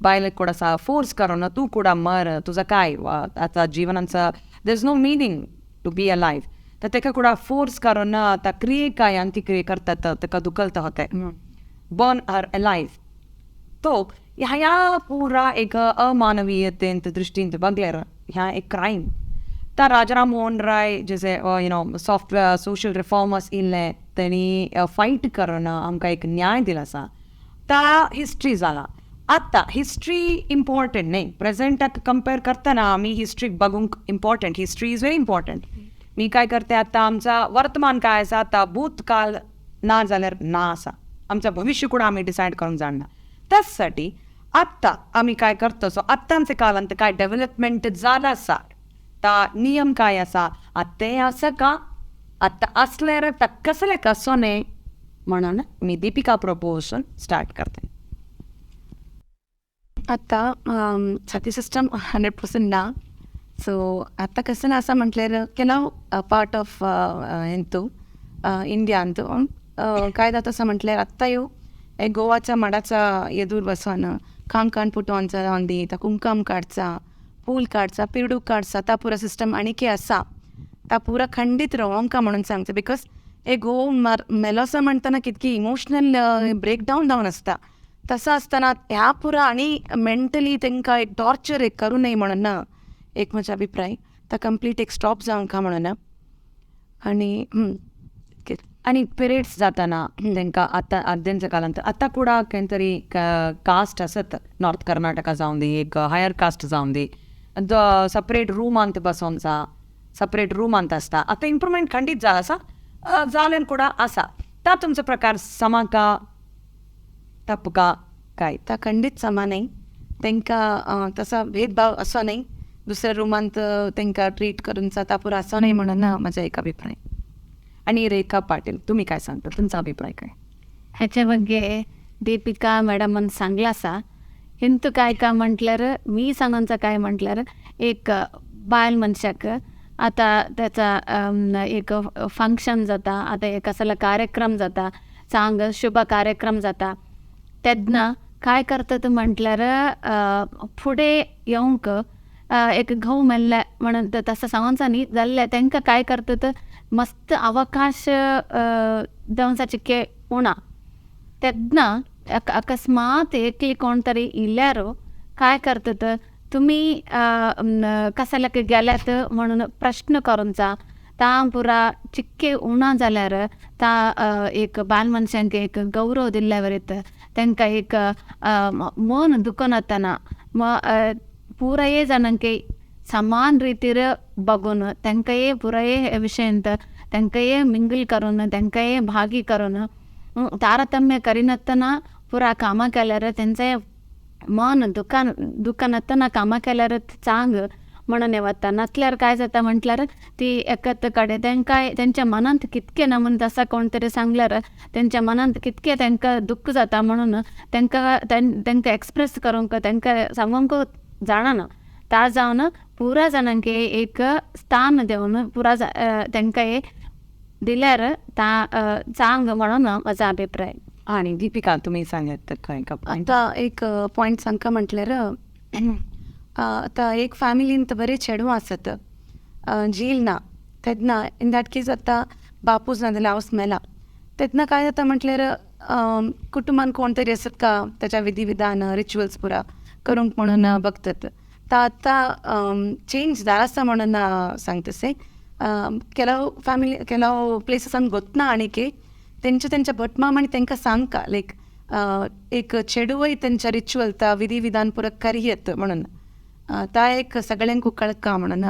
बायलेक कुडा सा फोर्स करून तूं कुडा मर, तुझा काय आतां जिवनाचा there is no meaning to be alive. तर तेका कुडा फोर्स करून आतां क्रिये काय अंत्यक्रिये करतात, तेका दुखलता होते, बर्न हर अलायव्ह. तो ह्या पुरा एक अमानवीयतेंत दृश्टींत बगल्यार ह्या एक क्रायम. तर राजाराम मोहन राय जसे you know software social reformers इल्ले तेणी फायट करून आमकां एक न्याय दिला आसा. ता हिस्ट्री जाला. आतां हिस्ट्री इम्पॉर्टंट न्ही, प्रेझेंटाक कंपेर करतना आमी हिस्ट्री बघूंक important. History is very important. मी काय करते आतां आमचा वर्तमान काय आसा, आतां भूतकाळ ना जाल्यार ना आसा, आमचं भविष्य कुडा आमी डिसायड करूंक जाणना. त्यासाठी आत्तां आमी काय करतो सो आत्तांचे कालांत काय डेव्हलपमेंट जाला आसा, ता नियम काय आसा आतां तें आसा का आतां आसल्यार ता कसले कसो न्ही म्हणून मी दीपिका प्रपोजल स्टार्ट करते. आतां सती सिस्टम 100% ना. सो आतां कसं आसा म्हटल्यार ಕೆಲವು पार्ट ऑफ हेंतू इंडियांत काय जाता आसा म्हटल्यार आत्तां यो एक गोवाच्या माडाचा येदूर बसोन कांकण पुटोवन जावन दी, ता कुंकम काडचा, फूल काडचा, पिरडूक काडचा, ता पुरा सिस्टम आणीकी आसा, ता पुरा खंडीत रावंका म्हणून सांगता. Because एक घोव मेलो आसा म्हणटना कितकी इमोशनल ब्रेकडावन जावन आसता, तसो आसतना ह्या पुरा आनी मेंटली तांकां एक टॉर्चर एक करूं नये म्हणून ना एक म्हजो अभिप्राय, ता कंप्लीट एक स्टॉप जावंका म्हणून ना. आनी आनी पिरियड्स जाताना तांकां आतां आद्यांच्या काळांत आतां कुडा खंय तरी कास्ट आसत, नॉर्थ कर्नाटका जावन दी, एक हायर कास्ट जावन दी, सपरेट रूमांत बसोवचा, सपरेट रूमांत आसता. आतां इम्प्रुवमेंट खंडीत जाला आसा, जाल्यार कुडा आसा. ता तुमचो प्रकार समाका तपका काय? ता खंडीत समा न्हय, तांकां तसो भेदभाव असो न्हय, दुसऱ्या रुमांत तांकां ट्रीट करून ता पुरो असो न्हय म्हणून म्हजो एक अभिप्राय. आणि रेखा पाटील, तुम्ही काय सांगता, तुमचा अभिप्राय काय? ह्याच्या ಬಗ್ಗೆ दीपिका मॅडमान सांगला आसा. हिंतू काय का म्हटल्यार मी सांगूनचा काय म्हटल्यार एक बायल मनशाक आतां त्याचा एक फंक्शन जाता, आतां एक कसलो कार्यक्रम जाता, चांग शुभ कार्यक्रम जाता, तेन्ना काय करतात म्हटल्यार फुडें येवंक एक घोव मेल्ले म्हणून तसं सांगूनचा न्ही जाल्लें तांकां काय करतात मस्त अवकाश दिवचाचे उणा. तेन्ना अकस्मात एकली कोण तरी इल्यार काय करतात तुमी कसल्याक गेल्यात म्हणून प्रश्न करूंचा, ता पुरा चिक्के उणा जाल्यार ता एक बायल मनशांक एक गौरव दिल्ल्या वरीत तांकां एक मन दुखनातना पुराय जाणांक समान रितीर बघून तांकांय पुराय विशयांत तांकांय मिंगल करून तांकांय भागी करून तारतम्य करिनासतना पुरा कामां केल्यार तेंचें मन दुखनासतना कामां केल्यार चांग म्हणून वता. नासल्यार काय जाता म्हटल्यार ती एकत कडेन तांकां तेंच्या मनांत कितकें ना म्हणून तसो कोण तरी सांगल्यार तेंच्या मनांत कितकें तांकां दुख्ख जाता म्हणून तांकां तांकां एक्सप्रेस करूंक तांकां सांगूंक जाणना. ता जावन पुरा जाणांक एक स्थान दिवन पुरा तांकां दिल्यार ता चांग म्हणून म्हजो अभिप्राय. आणि दीपिका तुम्ही सांगत तर खंय आतां एक पॉयंट सांगका म्हटल्यार आतां एक फॅमिलींत बरें चेडवां आसत, झील ना, तेन्ना इन that case आतां बापूच ना जाल्यार आवस मेला, तेन्ना काय जाता म्हटल्यार कुटुंबान कोण तरी आसत का ताच्या विधी विधान रिच्युअल्स पुरा करूंक म्हणून बघतात. तर आतां चेंज जाला आसा म्हणून सांगता. ಕೆಲವು ಫ್ಯಾಮಿಲಿ ಕೆಲವು प्लेसीसान ಗೊತ್ತना आणीक तेंच्या तेंच्या भटमाम आनी तांकां सांगका लायक एक चेडूवय तेंच्या रिच्युअल ता विधी विधान पुरा करयत म्हणून ता एक सगळ्यांक कळका म्हणून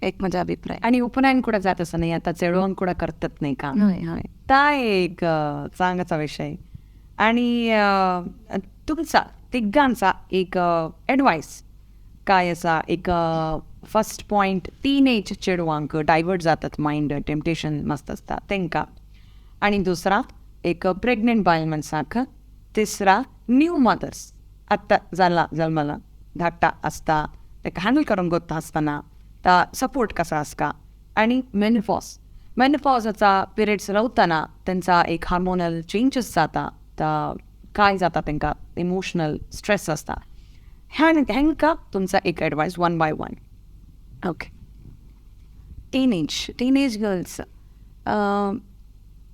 एक म्हजो अभिप्राय. आणि उपनयन कुठं जात असं नाही, आता चेडवांक कुठं करतात नाही का, हय हय, ता एक चांगला विषय. आणि तुमचा तिघांचा एक ॲडवायस काय असा, एक फर्स्ट पॉयंट टीनेज चेडवांक डायवर्ट जातात मायंड, टेम्पटेशन मस्त असता तेंका, आणि दुसरा एक प्रेग्नंट बायल मनशाक, तिसरा न्यू मदर्स आत्ता जाला जल्मला धाकटा आसता ताका हँडल करूंक गोत्ता आसतना ता सपोर्ट कसा आसता, आणि मेनोपॉज, मेनोपॉजाचा पिरियड्स रावतना तेंचा एक हार्मोनल चेंजीस जाता, ता काय जाता तेंकां इमोशनल स्ट्रेस आसता, ह्यांकां तुमचा एक advice one by one. Okay, teenage girls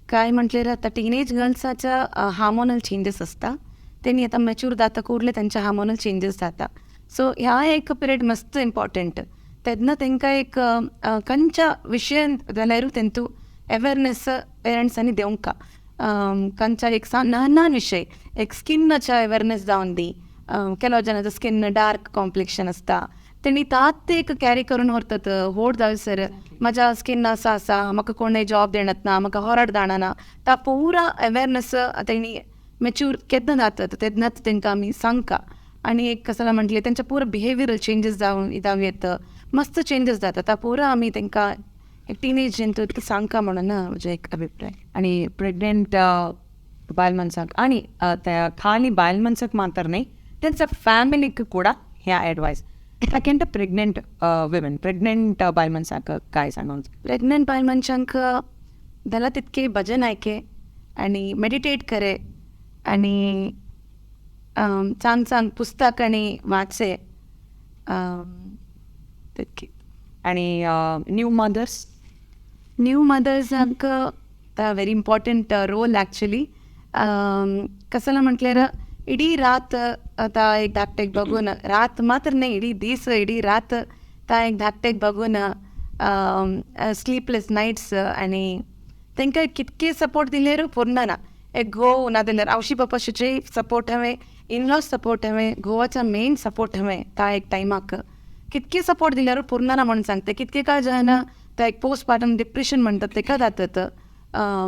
काय म्हटल्यार आतां टीनेज गर्ल्साच्या हार्मोनल चेंजीस आसता, तेणी आतां मॅच्यूर जाता कुर्ले तेंच्या हार्मोनल चेंजीस जाता. सो ह्या एक पिरियड मस्त इम्पॉर्टंट, तेन्ना तांकां एक खंयच्या विशयान जाल्यारूय तेंतू अवेरनेस पेरंट्सांनी दिवंका, खंयच्या एक ल्हान ल्हान विशय, एक स्किनाच्या अवेरनेस जावन दी, ಕೆಲವು ಜನದ स्किन डार्क कॉम्प्लेक्शन आसता, तेणी तात एक कॅरी करून व्हरतात व्हड जायसर म्हज्या स्किन आसा आसा म्हाका कोणूय जॉब देणत ना, म्हाका होराड जाणना, ता पुरा अवेरनेस तेणी मॅच्यूर केन्ना जातात तेन्नाच तांकां आमी सांगका. आनी एक कसो म्हटलें तेंच्या पुरा बिहेवियरल चेंजीस जावन जावं येता, मस्त चेंजीस जाता, ता पुरा आमी तांकां टिनेज सांगका म्हणून म्हजो एक अभिप्राय. आणि प्रेग्नंट बायल मनशाक आणि त्या खाली बायल मनशाक मात्र न्ही तेंच्या फॅमिलीक ಕೂಡ ह्या ॲडवायस. सेकंड प्रेग्नंट विमेन, प्रेग्नंट बायल मनशाक काय सांगूंक? प्रेग्नंट बायल मनशांक जाला तितके भजन आयके आनी मेडिटेट करे आनी चांग चांग पुस्तक आनी वाचे तितके. आनी न्यू मदर्स? न्यू मदर्सांक व्हेरी इम्पॉर्टंट रोल ॲक्च्युली. कसला म्हटल्यार इडी रात ता एक धाकटेक बघून, रात मात्र न्ही, इडी दीस इडी रात ता एक धाकटेक बघून स्लीपलेस नायट्स आनी तांकां कितके सपोर्ट दिल्यार पुरना. एक घोव ना जाल्यार आवशी बापाशीचे सपोर्ट हवें, इनलॉज सपोर्ट हवें, घोवाचा मेन सपोर्ट हवें. ता एक टायमाक कितके सपोर्ट दिल्यार पुरना म्हणून सांगता. कितके काय जायना ता एक पोस्टपार्टम डिप्रेशन म्हणटात तेका जातात.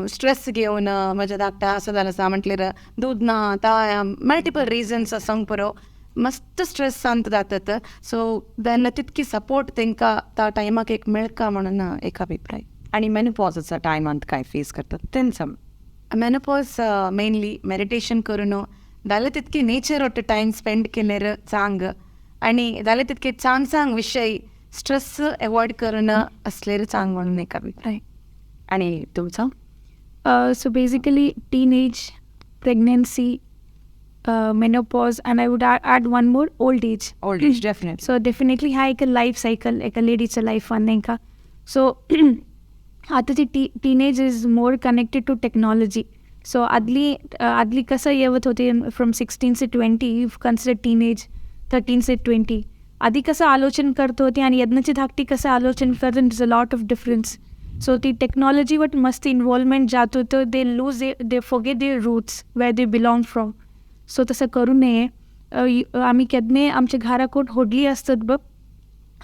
स्ट्रेस घेवन म्हज्या धाकटा असो जालें आसा म्हटल्यार दूद ना, ता मल्टिपल रिजन्स आसूंक पुरो, मस्त स्ट्रेसांत जातात. सो तेन्ना तितकी सपोर्ट तांकां त्या टायमाक एक मेळका म्हणून एक अभिप्राय. आनी मेनोपॉजाच्या टायमांत काय फेस करतात तेंच? मेनोपॉज मेनली मेडिटेशन करून जालें तितके नेचर ಒಟ್ಟು टायम स्पेंड केल्यार चांग आनी जालें तितके चांग चांग विशय स्ट्रेस अवॉयड करून असल्यार चांग म्हणून एक अभिप्राय. आणि तुमचं? So basically teenage, pregnancy, menopause, and I would add one more, old age. Old age definitely. So definitely हा एक लायफ सायकल एका लेडीच्या लायफान नाही का. सो आतांची teenage is more connected to technology. So आदली आदली कसं येवत होते from 16 to 20, you consider teenage, 13 to 20, आधी कसं आलोचन करत होती आणि यज्ञाची धाकटी कसं आलोचन करत, is a lot of difference. So ती टेक्नॉलॉजी वट मस्त इन्वॉल्वमेंट जात होतं, they lose they forget their roots where they belong from. So तसं करू नये. आम्ही केन्नाय आमच्या घराकोट होडली असतात बघ,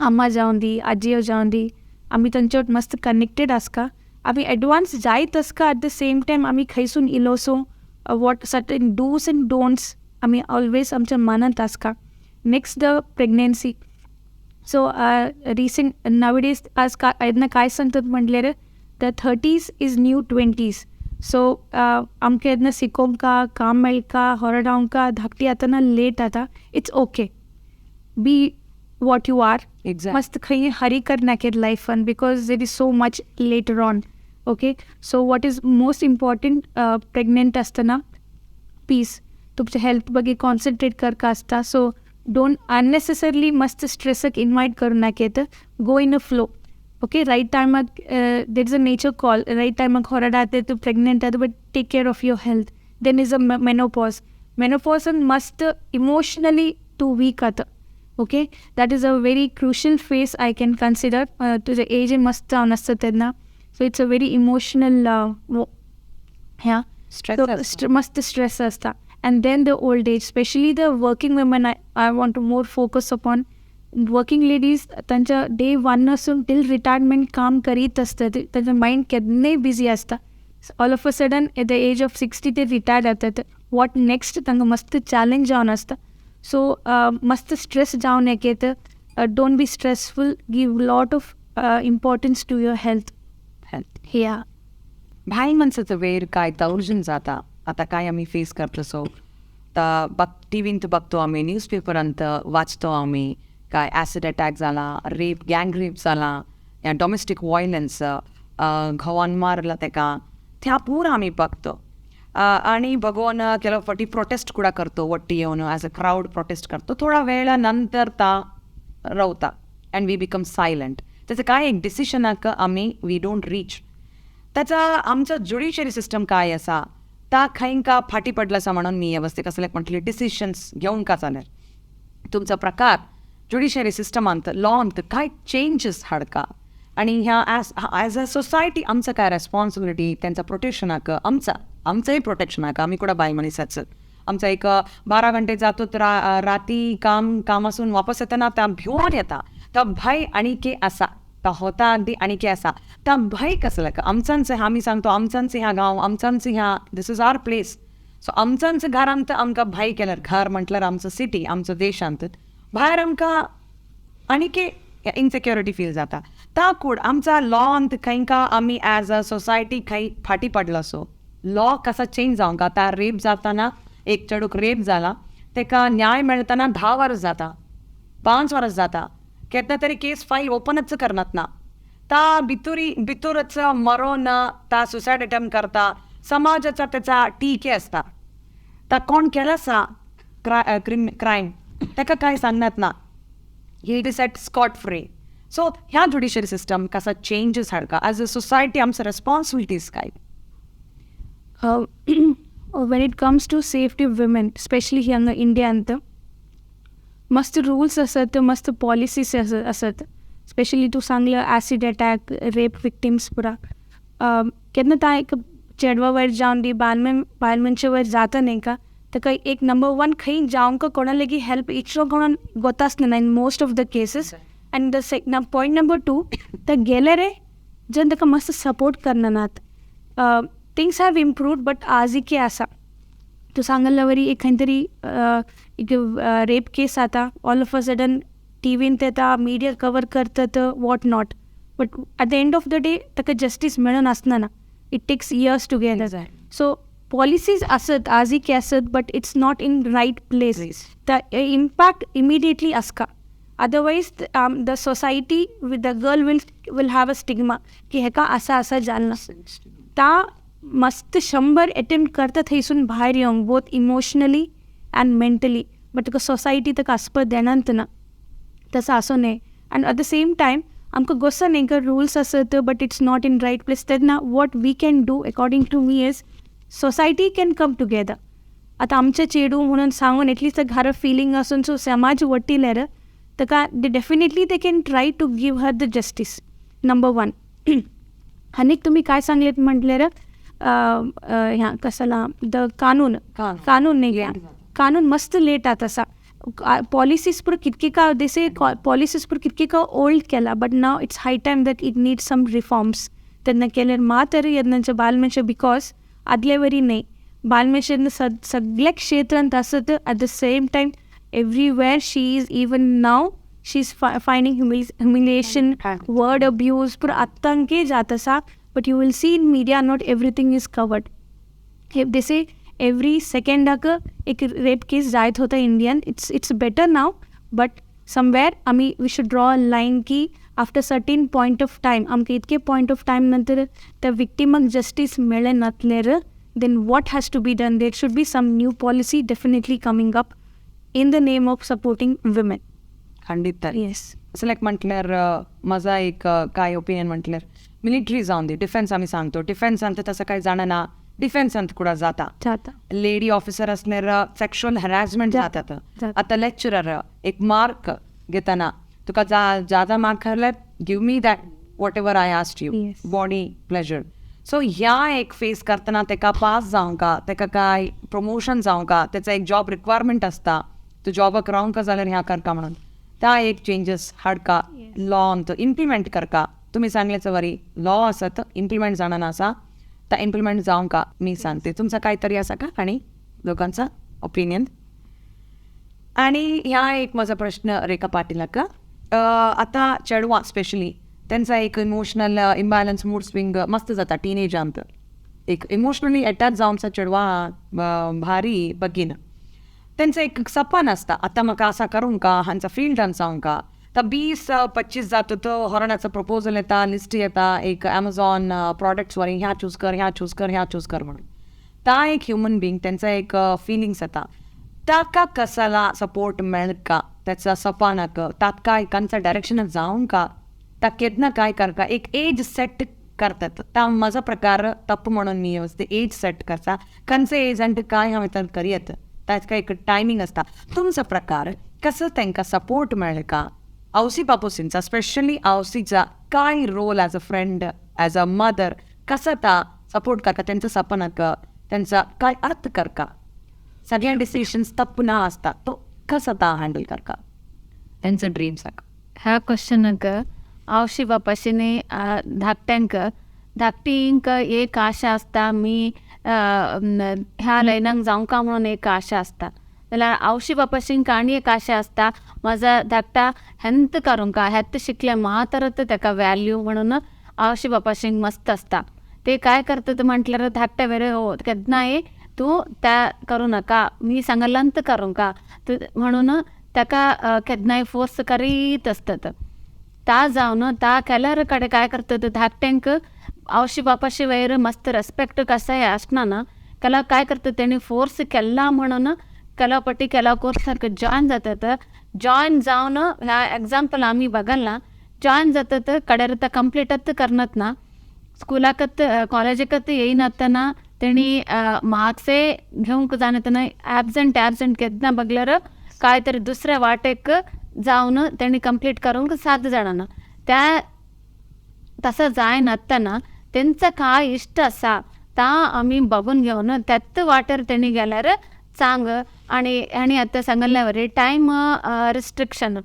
अम्मा जावन दी, आजी जावन दी, आमी तांच्यावर मस्त कनेक्टेड आसता. आमी एडवान्स जायत आसता, एट the same time आमी खंयसून इलोसो, what certain dos and don'ts आमी ऑलवेज आमच्या मनांत आसता. Next the pregnancy. So recent nowadays आज का येन्ना काय सांगतात म्हटल्यार the 30s is new 20s. So आमकां येन्ना शिकोवंका काम मेळका होरडावंका धाकटी आतां लेट जाता. It's okay, be what you are. Exact. मस्त खंय हरी करनाके लायफान, because there is so much later on. Okay, so what is most important, pregnant आसतना पीस, तुमच्या हेल्थ बगी कॉन्सन्ट्रेट करका आसता. सो don't unnecessarily मस्त स्ट्रेसाक इनवायट करूं नाकेत. Go in a flow. Okay, right टायमाक there is a nature call, right टायमाक होरडाते तूं प्रेग्नंट जाता, but take care of your health. Then is a menopause. मेनोपॉजान मस्त इमोशनली तूं वीक जाता. Okay, that is a very crucial phase I can consider. तुझं एज मस्त जावन आसता तेन्ना, so it's a very emotional ह्या स्ट्रेस, मस्त स्ट्रेस आसता. And then the old age, specially the working women, I want to more focus upon working ladies. तांच्या डे वन आसून टील रिटायरमेंट काम करीत आसता, तांचें मायंड केन्नाय बिजी आसता. All of a sudden at the age of 60 ते रिटायर जातात. What next, तांकां मस्त चॅलेंज जावन आसता. सो मस्त स्ट्रेस जावन येत. Don't be stressful, give lot of importance to your health. Health. या. बायल मनशाचो वेळ काय तौर्जन जाता आतां, काय आमी फेस करतलो. सो बग टिवींत बघतो आमी, न्यूजपेपरांत वाचतो आमी, काय ॲसिड अटॅक जाला, रेप, गँग रेप जाला, या डॉमेस्टीक वॉयलन्स, घोवान मारला तेका, त्या पुरा आमी बघतो. आणि बघून ಕೆಲವು फावटी प्रोटेस्ट ಕೂಡ करतो, वट्टी येवन ॲज अ क्रावड प्रोटेस्ट करतो. थोडा वेळा नंतर ता रावता अँड we become silent. त्याचं काय एक डिसिशनाक आमी we don't reach. त्याचा आमचो ज्युडिशरी सिस्टम काय आसा ता खंय का फाटी पडला आसा म्हणून मी वेवस्थीत कसले म्हटले डिसिशन्स घेवंक का जाल्यार तुमचो प्रकार ज्युडिशरी सिस्टमांत लॉंत काय चेंजीस हाडका आणि ह्या ॲज ॲज अ सोसायटी आमचं काय रेस्पॉन्सिबिलिटी त्यांचा प्रोटेक्शनाक, आमचा आमचंही प्रोटेक्शनाक. आमी कुठं बायल मनीसाचं आमचा एक 12 घंटे जातो तर राती काम कामासून वापस येताना त्या भिवन येता, तो भंय आणि के आसा, तो होता अगदी आणि के आसा त्या भंय कसला आमचांच. आमी सांगतो आमचांच ह्या गांव, आमचांच ह्या, this is our place. So आमचांच घरांत आमकां भंय केल्यार, घर म्हटल्यार आमचो सिटी, आमचो देशांत भायर आमकां आनी इनसेक्युरिटी फील जाता. ता कूड आमचा लॉंत खंय का आमी ॲज अ सोसायटी खंय फाटी पडलो. सो लॉ कसा चेंज जावंक आतां रेप जाताना, एक चेडूक रेप जाला, तेका न्याय मेळतना 10 वर्स जाता. 5 वर्स जाता केन्ना तरी केस फायल ओपनच करनात ना. ता भितुरी भितूरच मरोन ता सुसायड अटेम्प्ट करता, समाजाचा त्याचा टीके असता. ता कोण केला आसा क्रायम ताका काय सांगनात ना, he be set scot free. So ह्या ज्युडिशरी सिस्टम कसा चेंजीस हाडका एज अ सोसायटी आमचो रेस्पॉन्सिबिलिटीज काय? When it comes to safety of women, especially हांगा इंडियांत मस्त रूल्स आसत, मस्त पॉलिसीज आसत. स्पेशली तूं सांगलं ॲसिड अटॅक, रेप विक्टिम्स पुरा केन्ना ता एक चेडवा वयर जावन दी बायल मनशे वयर जाता न्ही का, ताका एक नंबर वन खंय जावंक कोणा लेगीत हेल्प इतलो कोणाक गोताच ना in most of the cases. And the point number 2, ते गेले रे जन ताका मस्त सपोर्ट करना नात. थिंग्स have improved but आजिके आसा. तूं सांगल्ल्या वरी एक खंय तरी एक रेप केस जाता, ऑल ऑफ अ सडन टिवीन येता, मिडिया कवर करतात, what not, but at the end of the day ताका जस्टीस मेळून आसना ना. It takes years together. So policies आसत, आजिके आसत, but it's not in right place. The impact immediately आसका, otherwise the society with the girl will have a stigma की हेका आसा आसा जालना. ता मस्त 100 अटेम्प्ट करता थंयसून भायर येवंक, both emotionally and mentally, but तुका सोसायटी ताका आसपद देनात ना, तसो आसूं न्हय. And at the same time आमकां गोसा न्ही का रूल्स आसत but it's not in right place. तेन्ना what we can do according to me is society can come together. आतां आमचें चेडूं म्हणून सांगून एटलिस्ट घरा फिलींग आसून सो समाज वटिल्यार ताका definitely they can try to give her the justice, number 1. आनीक तुमी काय सांगलेत म्हटल्यार ह्या कसला the कानून, कानून न्ही, कानून मस्त लेट आत आसा. पॉलिसीज पुरो कितके का दिसे पॉलिसीज पुरो कितके का ओल्ड केला, but now it's high time that it need some reforms. तेन्ना केल्यार मात येन्नाच्या बायल मनशां, because आदले वरी न्हय, बायल मनशां सगळ्या क्षेत्रांत आसत. At the same time everywhere she is, even now she is finding humiliation, word abuse पुरो आत्तांके जात आसा. But you will see in media not everything is covered. They say every सेकंडाक एक रेप केस जायत होता Indian. It's better now, but somewhere आमी we should draw a line की after certain point of time आमकां इतके पॉयंट ऑफ टायम नंतर त्या विक्टिमाक जस्टीस मेळ्ळें नासल्यार then what has to be done? There should be some new policy definitely coming up in the name of supporting women. खंडीत. येस. असं लायक म्हटल्यार माझा एक काय ओपिनियन म्हटल्यार मिलिटरी जावन दी, डिफेन्स आमी सांगतो, डिफेन्सांत तसं काय जाणना, डिफेन्सांत कुडा जाता जाता लेडी ऑफिसर असल्यार सेक्शुअल हॅरासमेंट जातात. आतां लेक्चरर एक मार्क घेतना तुका जादा mark हरल्यार give me that whatever I asked you, body pleasure. So ह्या एक फेस करतना तेका पास जावंका, तेका काय प्रमोशन जावंका, तेचा एक जॉब रिक्वायरमेंट आसता, तूं जॉबाक रावंका जाल्यार ह्या करका म्हणून त्या एक चेंजीस हाडका, लॉन तो इम्प्लिमेंट करका. तुमी सांगल्याच वरी लॉ आसत इम्प्लिमेंट जाणना आसा, ता इम्प्लिमेंट जावंका मी सांगते. तुमचा काहीतरी आसा का आणि लोकांचा ओपिनियन? आणि ह्या एक म्हजो प्रश्न रेखा पाटीलाक, आतां चेडवां स्पेशली त्यांचा एक इमोशनल इम्बॅलन्स, मूड स्विंग मस्त जाता टिनेजांत, एक इमोशनली अटॅच जावंचा चेडवां भारी बगीन त्यांचं एक सपन आसता, आतां म्हाका असा करूंक का, हांचा फिल्डान जावंक का. तर 20-25 जाता तो हरणाचा प्रपोजल येता, लिस्ट येता एक ॲमेझॉन प्रॉडक्ट्स वरी, ह्या चूज कर, ह्या चूज कर, ह्या चूज कर म्हणून. ता एक ह्युमन बिंग त्यांचा एक फिलिंग्स येता, ताका कसाला सपोर्ट मेळका, त्याचा सपानाक तात काय कंचा डायरेक्शनाक जावंक का, ता केन्ना काय करका, एक एज सेट करतात. ता म्हजो प्रकार तप्प म्हणून मी ते एज सेट करता, खंयचे एज आनी काय हांवें तर करयत, ताका एक टायमींग आसता. तुमचो प्रकार कसो तांकां सपोर्ट मेळका, आवसी बापूसींचा स्पेशली आवसीचा काय role as a friend, as a mother, कसा ता सपोर्ट करता त्यांचा सपनाक, त्यांचा काय अर्थ करका, सगळ्या डिसिशन्स तप्प ना आसता तो कसा ता हँडल करका त्यांचं ड्रीम्साक? ह्या क्वेश्चनाक आवशी बापाशीनी धाकट्यांक धाकटींक एक आशा आसता, मी ह्या लायनाक जावंक म्हणून एक आशा आसता, जाल्यार आवशी बापाशींक आनी एक आशा आसता म्हजा धाकटा हेंत करूंक हेत शिकलें मातरत तेका व्हॅल्यू म्हणून आवशी बापाशींक मस्त आसता. ते काय करतात म्हटल्यार धाकट्या वेरे हो केन्नाय तूं त्या करूं नाका, मी सांगलांत करूंक तूं म्हणून ताका केन्नाय फोर्स करीत आसतात. ता जावन ता केल्यार कडेन काय करतात धाकट्यांक आवशी बापाशी वयर मस्त रेस्पेक्ट कसाय आसना ना केला काय करतात तेणी फोर्स केला म्हणून केला पटी केला कोर्साक जॉयन जातात. जॉयन जावन ह्या एग्जाम्पल आमी बघल्ला जॉयन जातात कडेर कंप्लीटच करनात ना स्कुलाकत कॉलेजीकत येयनातना तेणी मार्क्से घेवंक जायना एबसेंट एबसेंट केन्ना बगल्यार काय तरी दुसऱ्या वाटेक जावन तेणी कंप्लीट करूंक साध्य जाणना. त्या तसं जायनातना तेंचा काय इश्ट आसा ता आमी बघून घेवन त्याच वाटेर तेणी गेल्यार चांग. आनी आनी आतां सांगल्ल्या वरी टायम रिस्ट्रिक्शन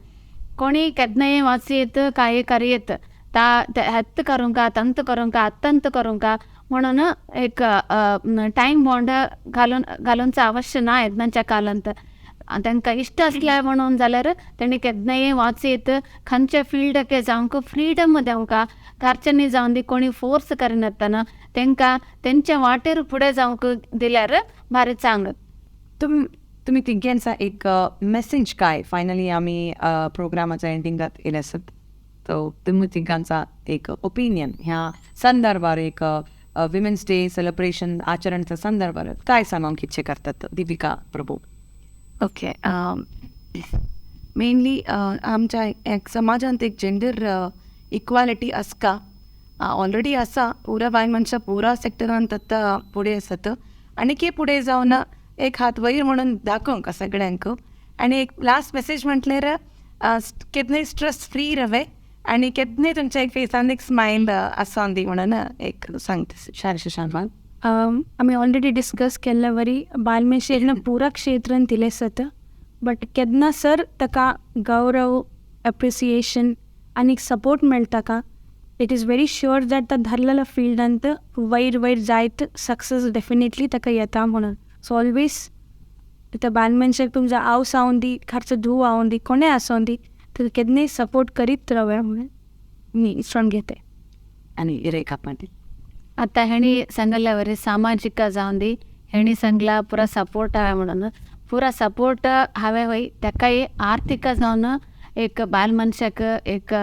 कोणी केन्नाय वाचयेत काय करयेत ता हेत करूंक तंत करूंक अत्यंत करूंक म्हणून एक टायम बॉन्ड घालून घालूनचो अवश्य ना येदनाच्या कालांत. तांकां इश्ट आसल्यार म्हणून जाल्यार तेणी केन्नाय वाचयत खंयच्या फिल्डाक जावंक फ्रिडम दिवंक घरच्यांनी जावन दी कोणी फोर्स करिनासतना तांकां तेंच्या वाटेर फुडें जावंक दिल्यार भारी चांग. तुमी तिग्यांचा एक मेसेज काय फायनली आमी प्रोग्रामाच्या एंडिंगात येयले आसत तो तुमी तिगांचा एक ओपिनियन ह्या संदर्भार एक विमेन्स डे सेलिब्रेशन आचरणच्या संदर्भार काय सांगूंक इच्छे करतात दीपिका प्रभू? ओके, मेनली आमच्या एक समाजांत एक जेंडर इक्वालिटी आसका ऑलरेडी आसा. पुरा बायल मनशां पुरा सेक्टरांत आतां फुडें आसात आनीकय फुडें जावन एक हात वयर म्हणून दाखोवंक सगळ्यांक. आनी एक लास्ट मेसेज म्हटल्यार केन्नाय स्ट्रेस फ्री रवे आनी केन्नाय तुमच्या एक फेसान एक स्मायल आसोन दी म्हणून एक सांगता. शारशा शानभाग, आमी ऑलरेडी डिस्कस केल्ल्या वरी बायल मनशेन पुरा क्षेत्रान दिलें आसत बट केन्ना सर ताका गौरव एप्रिसिएशन आनी सपोर्ट मेळटा का it is very sure that ता धरलेल्या फिल्डांत वयर वयर जायत सक्सेस डेफिनेटली ताका येता म्हणून. सो ऑलवेज आतां बायल मनशाक तुमचो आवस आवन दी घरचो धूव आवन दी कोणें आसोन दी ताका केन्नाय सपोर्ट करीत रावया म्हणून मी श्रण घेते. आनी रेखा पाटील, आतां हेणी सांगल्या वरी सामाजिक जावन दी हेणी सांगला पुरा सपोर्ट हांवें म्हणून पुरा सपोर्ट हांवें वय ताकाय आर्थीक जावन एक बायल मनशाक एक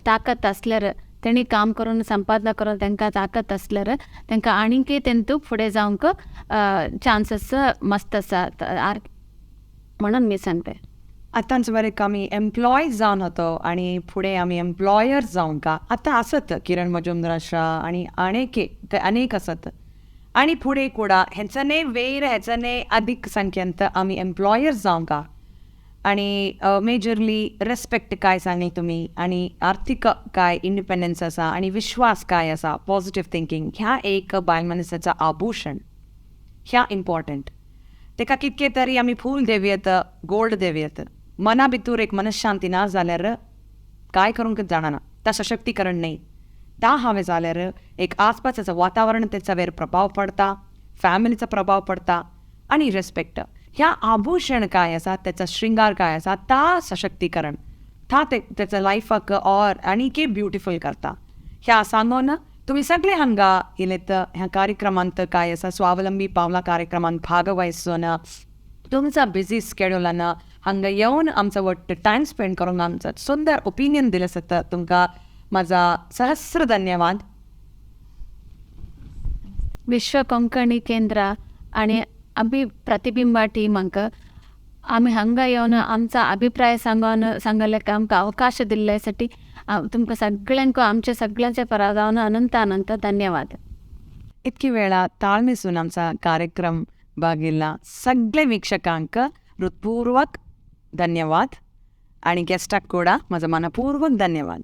ताकत आसल्यार तेणी काम करून संपादना करून तांकां ताकत आसल्यार तांकां आनीकय तेंतू फुडें जावंक चान्सीस मस्त आसा म्हणून मी सांगते. आतांच बरें आमी एम्प्लॉय जावन होतो आनी फुडें आमी एम्प्लॉयर जावंक आतां आसत किरण मजुमदार शाह आनी अनेक अनेक आसत आनी फुडें कुडा हेंचने वयर हेंचने अदीक संख्येंत आमी एम्प्लॉयर जावंक आनी मेजरली रेस्पेक्ट काय सांगली तुमी आनी आर्थीक काय इंडिपेंडन्स आसा आनी विश्वास काय आसा पॉझिटीव थिंकींग ह्या एक बायल मनशाचो आभूशण ह्या इम्पॉर्टंट. तेका कितके तरी आमी फूल देवयेत गोल्ड देवयेत मना भितूर एक मनशांती ना जाल्यार काय करूंक जाणना ता सशक्तीकरण न्ही. ता हांवें जाल्यार एक आसपासाचो वातावरण तेचा वेर प्रभाव पडटा फॅमिलीचो प्रभाव पडटा आनी रेस्पेक्ट ह्या आभूशण काय आसा तेचा श्रृंगार काय आसा ता सशक्तीकरण ता तेचा लायफाक और आनीकय ब्युटिफूल करता. ह्या सांगून तुमी सगळे हांगा येयलेत ह्या कार्यक्रमांत काय आसा स्वावलंबी पावला कार्यक्रमांत भाग वहिसून तुमचा बिझी स्केड्युलान हांगा येवन आमचो वट्ट टायम स्पेंड करून आमचो सुंदर ओपिनियन दिलें आसता तुमकां म्हाजा सहस्र धन्यवाद. विश्व कोंकणी केंद्र आनी अभि प्रतिबिंबा टीमांक आमी हांगा येवन आमचा अभिप्राय सांगून सांगले आमकां अवकाश दिल्ल्यासाठी तुमकां सगळ्यांक आमच्या सगळ्यांच्या परा जावन अनंत अनंत धन्यवाद. इतकी वेळा ताळमेसून आमचा कार्यक्रम भागिल्ला सगळे वीक्षकांक हृत्पूर्वक धन्यवाद आणि गेस्टाक ಕೂಡ माझा मनपूर्वक धन्यवाद.